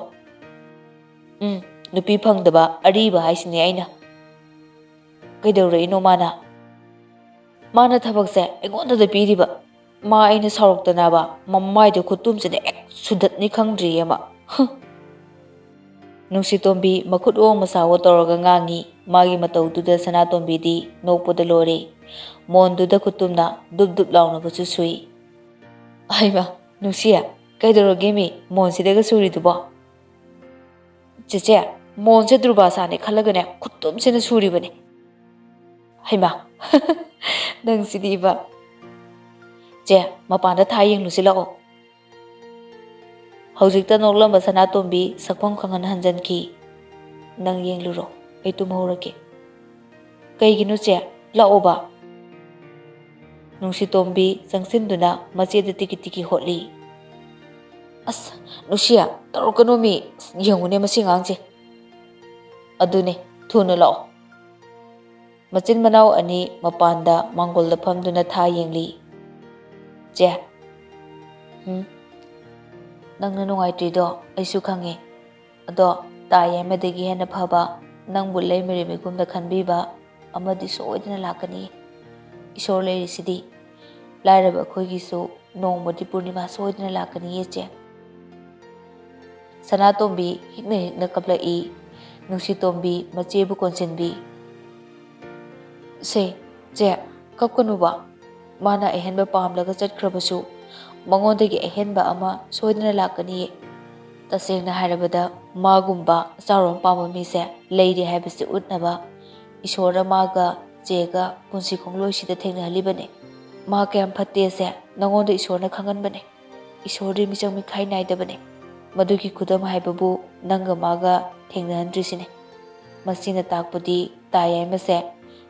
"ꯎꯝ, ꯅꯨꯄꯤ ꯐꯪꯗꯕ ꯑꯔꯤꯕ ꯍꯥꯏꯁꯤꯅꯦ ꯑꯩꯅ꯫" "ꯀꯩꯗꯧꯔꯛꯏꯅꯣ ꯃꯥꯅ?" "ꯃꯥꯅ ꯊꯕꯛꯁꯦ ꯑꯩꯉꯣꯟꯗꯗ ꯄꯤꯔꯤꯕ꯫ ꯃꯥ ꯑꯩꯅ ꯁꯥꯎꯔꯛꯇꯅꯕ ꯃꯃꯥꯏꯗ ꯈꯨꯠꯇꯨꯝꯁꯤꯅ ꯍꯦꯛ ꯁꯨꯗꯠꯅꯤ ꯈꯪꯗ꯭ꯔꯤꯌꯦ ꯃꯥ꯫ ꯍꯨꯝ꯫" ꯅꯨꯡꯁꯤꯇꯣꯝꯕꯤ ꯃꯈꯨꯠ ꯑꯣ ꯃꯁꯥꯋꯣ ꯇꯧꯔꯒ ꯉꯥꯡꯉꯤ꯫ ꯃꯥꯒꯤ ꯃꯇꯧꯗꯨꯗ ꯁꯅꯥꯇꯣꯝꯕꯤꯗꯤ ꯅꯣꯛꯄꯗ ꯂꯣꯏꯔꯦ꯫ ꯃꯣꯟꯗꯨꯗ ꯈꯨꯠꯇꯨꯝꯅ ꯗꯨꯞ ꯗꯨꯞ ꯂꯥꯎꯅꯕꯁꯨ ꯁꯨꯏ꯫ "ꯍꯩꯃꯥ, ꯅꯨꯡꯁꯤ, ꯀꯩꯗꯧꯔꯒꯦ ꯃꯤ ꯃꯣꯟꯁꯤꯗꯒ ꯁꯨꯔꯤꯗꯨꯕꯣ?" "ꯆꯦꯆꯦ, ꯃꯣꯟꯁꯦ ꯗꯨꯔꯕꯥꯁꯥꯅꯦ ꯈꯜꯂꯒꯅꯦ ꯈꯨꯠꯇꯨꯝꯁꯤꯅ ꯁꯨꯔꯤꯕꯅꯦ꯫" "ꯍꯩꯃꯥ, ꯅꯪꯁꯤꯗꯤꯕ꯫" "ꯆꯦ, ꯃꯄꯥꯟꯗ ꯊꯥ ꯌꯦꯡꯂꯨꯁꯤ ꯂꯥꯛꯑꯣ꯫" ꯍꯧꯖꯤꯛꯇ ꯅꯣꯛꯂꯝꯕ ꯁꯅꯥꯇꯣꯝꯕꯤ ꯁꯛꯐꯝ ꯈꯪꯍꯟ ꯍꯟꯖꯟꯈꯤ꯫ "ꯅꯪ ꯌꯦꯡꯂꯨꯔꯣ, ꯑꯩ ꯇꯨꯝꯍꯧꯔꯒꯦ꯫" "ꯀꯩꯒꯤꯅꯣ ꯆꯦ? ꯂꯥꯛꯑꯣꯕ꯫" ꯅꯨꯡꯁꯤꯇꯣꯝꯕꯤ ꯆꯪꯁꯤꯟꯗꯨꯅ ꯃꯆꯦꯗ ꯇꯤꯀꯤ ꯇꯤꯀꯤ ꯍꯣꯠꯂꯤ꯫ "ꯑꯁ, ꯅꯨꯡꯁꯤ, ꯇꯧꯔꯛꯀꯅꯣꯃꯤ꯫ ꯑꯁ, ꯌꯦꯡꯉꯨꯅꯦ ꯃꯁꯤ ꯑꯉꯥꯡꯁꯦ꯫" "ꯑꯗꯨꯅꯦ, ꯊꯨꯅ ꯂꯥꯛꯑꯣ꯫" ꯃꯆꯤꯟ ꯃꯅꯥꯎ ꯑꯅꯤ ꯃꯄꯥꯟꯗ ꯃꯥꯡꯒꯣꯜꯗ ꯐꯝꯗꯨꯅ ꯊꯥ ꯌꯦꯡꯂꯤ꯫ "ꯆꯦ꯫" "ꯎꯝ?" "ꯅꯪꯅ ꯅꯨꯡꯉꯥꯏꯇ꯭ꯔꯤꯗꯣ ꯑꯩꯁꯨ ꯈꯪꯉꯦ꯫ ꯑꯗꯣ ꯇꯥ ꯌꯥꯏꯃꯗꯒꯤ ꯍꯦꯟꯅ ꯐꯕ, ꯅꯪꯕꯨ ꯂꯩꯃꯔꯦꯝ ꯃꯤꯒꯨꯝꯅ ꯈꯟꯕꯤꯕ ꯑꯃꯗꯤ ꯁꯣꯏꯗꯅ ꯂꯥꯛꯀꯅꯤ꯫ ꯏꯁꯣꯔ ꯂꯩꯔꯤꯁꯤꯗꯤ꯫ ꯂꯥꯏꯔꯕ ꯑꯩꯈꯣꯏꯒꯤꯁꯨ ꯅꯣꯡꯃꯗꯤ ꯄꯨꯔꯅꯤꯃꯥ ꯁꯣꯏꯗꯅ ꯂꯥꯛꯀꯅꯤꯌꯦ ꯆꯦ꯫ ꯁꯅꯥꯇꯣꯝꯕꯤ ꯍꯤꯛꯅ ꯍꯤꯛꯅ ꯀꯞꯂꯛꯏ꯫ ꯅꯨꯡꯁꯤꯇꯣꯝꯕꯤ ꯃꯆꯦꯕꯨ ꯀꯣꯟꯁꯤꯟꯕꯤ꯫ "ꯁꯦ, ꯆꯦ, ꯀꯞꯀꯅꯨꯕ꯫ ꯃꯥꯅ ꯑꯍꯦꯟꯕ ꯄꯥꯝꯂꯒ ꯆꯠꯈ꯭ꯔꯕꯁꯨ ꯃꯉꯣꯟꯗꯒꯤ ꯑꯍꯦꯟꯕ ꯑꯃ ꯁꯣꯏꯗꯅ ꯂꯥꯛꯀꯅꯤꯌꯦ꯫ ꯇꯁꯦꯡꯅ ꯍꯥꯏꯔꯕꯗ ꯃꯥꯒꯨꯝꯕ ꯑꯆꯥꯎꯔꯣꯝ ꯄꯥꯝꯕ ꯃꯤꯁꯦ ꯂꯩꯔꯤ ꯍꯥꯏꯕꯁꯤ ꯎꯠꯅꯕ ꯏꯁꯣꯔꯅ ꯃꯥꯒ ꯆꯦꯒ ꯄꯨꯟꯁꯤ ꯈꯣꯡꯂꯣꯏꯁꯤꯗ ꯊꯦꯡꯅꯍꯜꯂꯤꯕꯅꯦ꯫ ꯃꯥ ꯀꯌꯥꯝ ꯐꯠꯇꯦꯁꯦ ꯅꯉꯣꯟꯗ ꯏꯁꯣꯔꯅ ꯈꯪꯍꯟꯕꯅꯦ꯫ ꯏꯁꯣꯔꯗꯤ ꯃꯤꯆꯪ ꯃꯤꯈꯥꯏ ꯅꯥꯏꯗꯕꯅꯦ꯫ ꯃꯗꯨꯒꯤ ꯈꯨꯗꯝ ꯍꯥꯏꯕꯕꯨ ꯅꯪꯒ ꯃꯥꯒ ꯊꯦꯡꯅꯍꯟꯗ꯭ꯔꯤꯁꯤꯅꯦ꯫ ꯃꯁꯤꯅ ꯇꯥꯛꯄꯗꯤ ꯇꯥ ꯌꯥꯏꯃꯁꯦ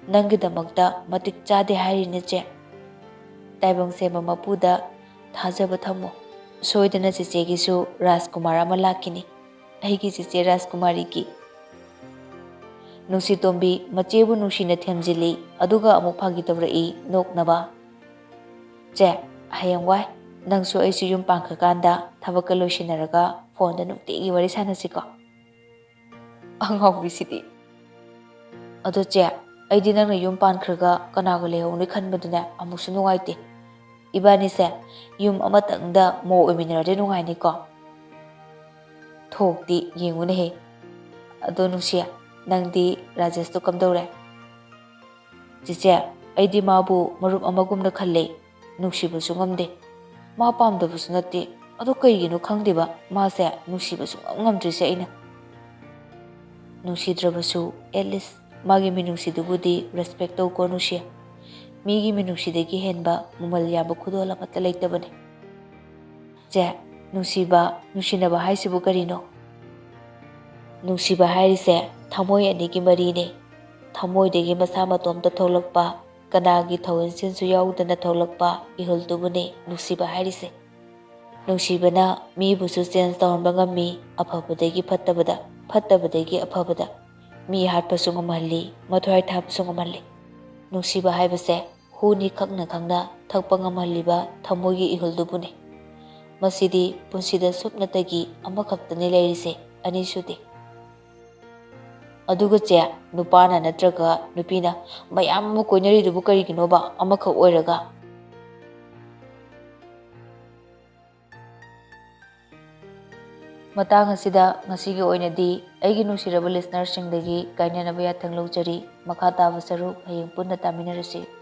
ꯅꯪꯒꯤꯗꯃꯛꯇ ꯃꯇꯤꯛ ꯆꯥꯗꯦ ꯍꯥꯏꯔꯤꯅꯦ ꯆꯦ꯫ ꯇꯥꯏꯕꯪ ꯁꯦꯝꯕ ꯃꯄꯨꯗ ꯊꯥꯖꯕ ꯊꯝꯃꯨ꯫ ꯁꯣꯏꯗꯅ ꯆꯦꯆꯦꯒꯤꯁꯨ ꯔꯥꯖꯀꯨꯃꯥꯔ ꯑꯃ ꯂꯥꯛꯈꯤꯅꯤ꯫ ꯑꯩꯒꯤ ꯆꯦꯆꯦ ꯔꯥꯖꯀꯨꯃꯥꯔꯤꯒꯤ꯫" ꯅꯨꯡꯁꯤꯇꯣꯝꯕꯤ ꯃꯆꯦꯕꯨ ꯅꯨꯡꯁꯤꯅ ꯊꯦꯝꯖꯤꯜꯂꯤ, ꯑꯗꯨꯒ ꯑꯃꯨꯛ ꯐꯥꯒꯤ ꯇꯧꯔꯛꯏ ꯅꯣꯛꯅꯕ꯫ "ꯆꯦ, ꯍꯌꯦꯡꯋꯥꯏ ꯅꯪꯁꯨ ꯑꯩꯁꯨ ꯌꯨꯝ ꯄꯥꯟꯈ꯭ꯔꯀꯥꯟꯗ ꯊꯕꯛꯀ ꯂꯣꯏꯁꯤꯟꯅꯔꯒ ꯐꯣꯟꯗ ꯅꯨꯡꯇꯤꯒꯤ ꯋꯥꯔꯤ ꯁꯥꯟꯅꯁꯤꯀꯣ?" ꯑꯉꯥꯎꯕꯤꯁꯤꯗꯤ꯫ "ꯑꯗꯣ ꯆꯦ, ꯑꯩꯗꯤ ꯅꯪꯅ ꯌꯨꯝ ꯄꯥꯟꯈ꯭ꯔꯒ ꯀꯅꯥꯒ ꯂꯩꯍꯧꯅꯤ ꯈꯟꯕꯗꯅꯦ ꯑꯃꯨꯛꯁꯨ ꯅꯨꯡꯉꯥꯏꯇꯦ꯫ ꯏꯕꯥꯅꯤꯁꯦ ꯌꯨꯝ ꯑꯃꯇꯪꯗ ꯃꯧ ꯑꯣꯏꯃꯤꯟꯅꯔꯗꯤ ꯅꯨꯡꯉꯥꯏꯅꯤꯀꯣ?" ꯊꯣꯛꯇꯤ ꯌꯦꯡꯉꯨꯅꯦꯍꯦ꯫ "ꯑꯗꯣ ꯅꯨꯡꯁꯤ, ꯅꯪꯗꯤ ꯔꯥꯖꯦꯁꯇꯣ ꯀꯝꯗꯧꯔꯦ?" "ꯆꯦꯆꯦ, ꯑꯩꯗꯤ ꯃꯥꯕꯨ ꯃꯔꯨꯞ ꯑꯃꯒꯨꯝꯅ ꯈꯜꯂꯦ꯫ ꯅꯨꯡꯁꯤꯕꯁꯨ ꯉꯝꯗꯦ꯫ ꯃꯥ ꯄꯥꯝꯗꯕꯁꯨ ꯅꯠꯇꯦ꯫ ꯑꯗꯣ ꯀꯩꯒꯤꯅꯣ ꯈꯪꯗꯦꯕ, ꯃꯥꯁꯦ ꯅꯨꯡꯁꯤꯕ ꯁꯨꯡꯉꯝ ꯉꯝꯗ꯭ꯔꯤꯁꯦ ꯑꯩꯅ꯫" "ꯅꯨꯡꯁꯤꯗ꯭ꯔꯕꯁꯨ at least ꯃꯥꯒꯤ ꯃꯤꯅꯨꯡꯁꯤꯗꯨꯕꯨꯗꯤ respect ꯇꯧꯀꯣ ꯅꯨꯡꯁꯤ꯫ ꯃꯤꯒꯤ ꯃꯤꯅꯨꯡꯁꯤꯗꯒꯤ ꯍꯦꯟꯕ ꯃꯃꯜ ꯌꯥꯝꯕ ꯈꯨꯗꯣꯜ ꯑꯃꯠꯇ ꯂꯩꯇꯕꯅꯦ꯫" "ꯆꯦ, ꯅꯨꯡꯁꯤꯕ, ꯅꯨꯡꯁꯤꯅꯕ ꯍꯥꯏꯁꯤꯕꯨ ꯀꯔꯤꯅꯣ?" "ꯅꯨꯡꯁꯤꯕ ꯍꯥꯏꯔꯤꯁꯦ ꯊꯃꯣꯏ ꯑꯅꯤꯒꯤ ꯃꯔꯤꯅꯦ꯫ ꯊꯃꯣꯏꯗꯒꯤ ꯃꯁꯥ ꯃꯇꯣꯝꯇ ꯊꯣꯛꯂꯛꯄ, ꯀꯅꯥꯒꯤ ꯊꯧꯑꯣꯏꯟꯁꯤꯟꯁꯨ ꯌꯥꯎꯗꯅ ꯊꯣꯛꯂꯛꯄ ꯏꯍꯨꯜꯗꯨꯕꯨꯅꯦ ꯅꯨꯡꯁꯤꯕ ꯍꯥꯏꯔꯤꯁꯦ꯫ ꯅꯨꯡꯁꯤꯕꯅ ꯃꯤꯕꯨꯁꯨ change ꯇꯧꯍꯟꯕ ꯉꯝꯃꯤ, ꯑꯐꯕꯗꯒꯤ ꯐꯠꯇꯕꯗ, ꯐꯠꯇꯕꯗꯒꯤ ꯑꯐꯕꯗ꯫ ꯃꯤ ꯍꯥꯠꯄꯁꯨ ꯉꯝꯍꯜꯂꯤ, ꯃꯊ꯭ꯋꯥꯏ ꯊꯥꯕꯁꯨ ꯉꯝꯍꯜꯂꯤ꯫ ꯅꯨꯡꯁꯤꯕ ꯍꯥꯏꯕꯁꯦ ꯍꯨꯅꯤ ꯈꯪꯅ ꯈꯪꯅ ꯊꯛꯄ ꯉꯝꯍꯜꯂꯤꯕ ꯊꯃꯣꯏꯒꯤ ꯏꯍꯨꯜꯗꯨꯕꯨꯅꯤ꯫ ꯃꯁꯤꯗꯤ ꯄꯨꯟꯁꯤꯗ ꯁꯨꯞꯅꯇꯒꯤ ꯑꯃꯈꯛꯇꯅꯤ ꯂꯩꯔꯤꯁꯦ, ꯑꯅꯤꯁꯨꯗꯦ꯫" ꯑꯗꯨꯒ ꯆꯦ, ꯅꯨꯄꯥꯅ ꯅꯠꯇ꯭ꯔꯒ ꯅꯨꯄꯤꯅ ꯃꯌꯥꯝ ꯑꯃ ꯀꯣꯏꯅꯔꯤꯗꯨꯕꯨ ꯀꯔꯤꯒꯤꯅꯣꯕ, ꯑꯃꯈꯛ ꯑꯣꯏꯔꯒ? ꯃꯇꯥꯡ ꯑꯁꯤꯗ ꯉꯁꯤꯒꯤ ꯑꯣꯏꯅꯗꯤ ꯑꯩꯒꯤ ꯅꯨꯡꯁꯤꯔꯕ listenerꯁꯤꯡꯗꯒꯤ ꯀꯥꯏꯅꯅꯕ ꯌꯥꯊꯪ ꯂꯧꯖꯔꯤ꯫ ꯃꯈꯥ ꯇꯥꯕ ꯁꯔꯨꯛ ꯍꯌꯦꯡ ꯄꯨꯟꯅ ꯇꯥꯃꯤꯟꯅꯔꯁꯤ꯫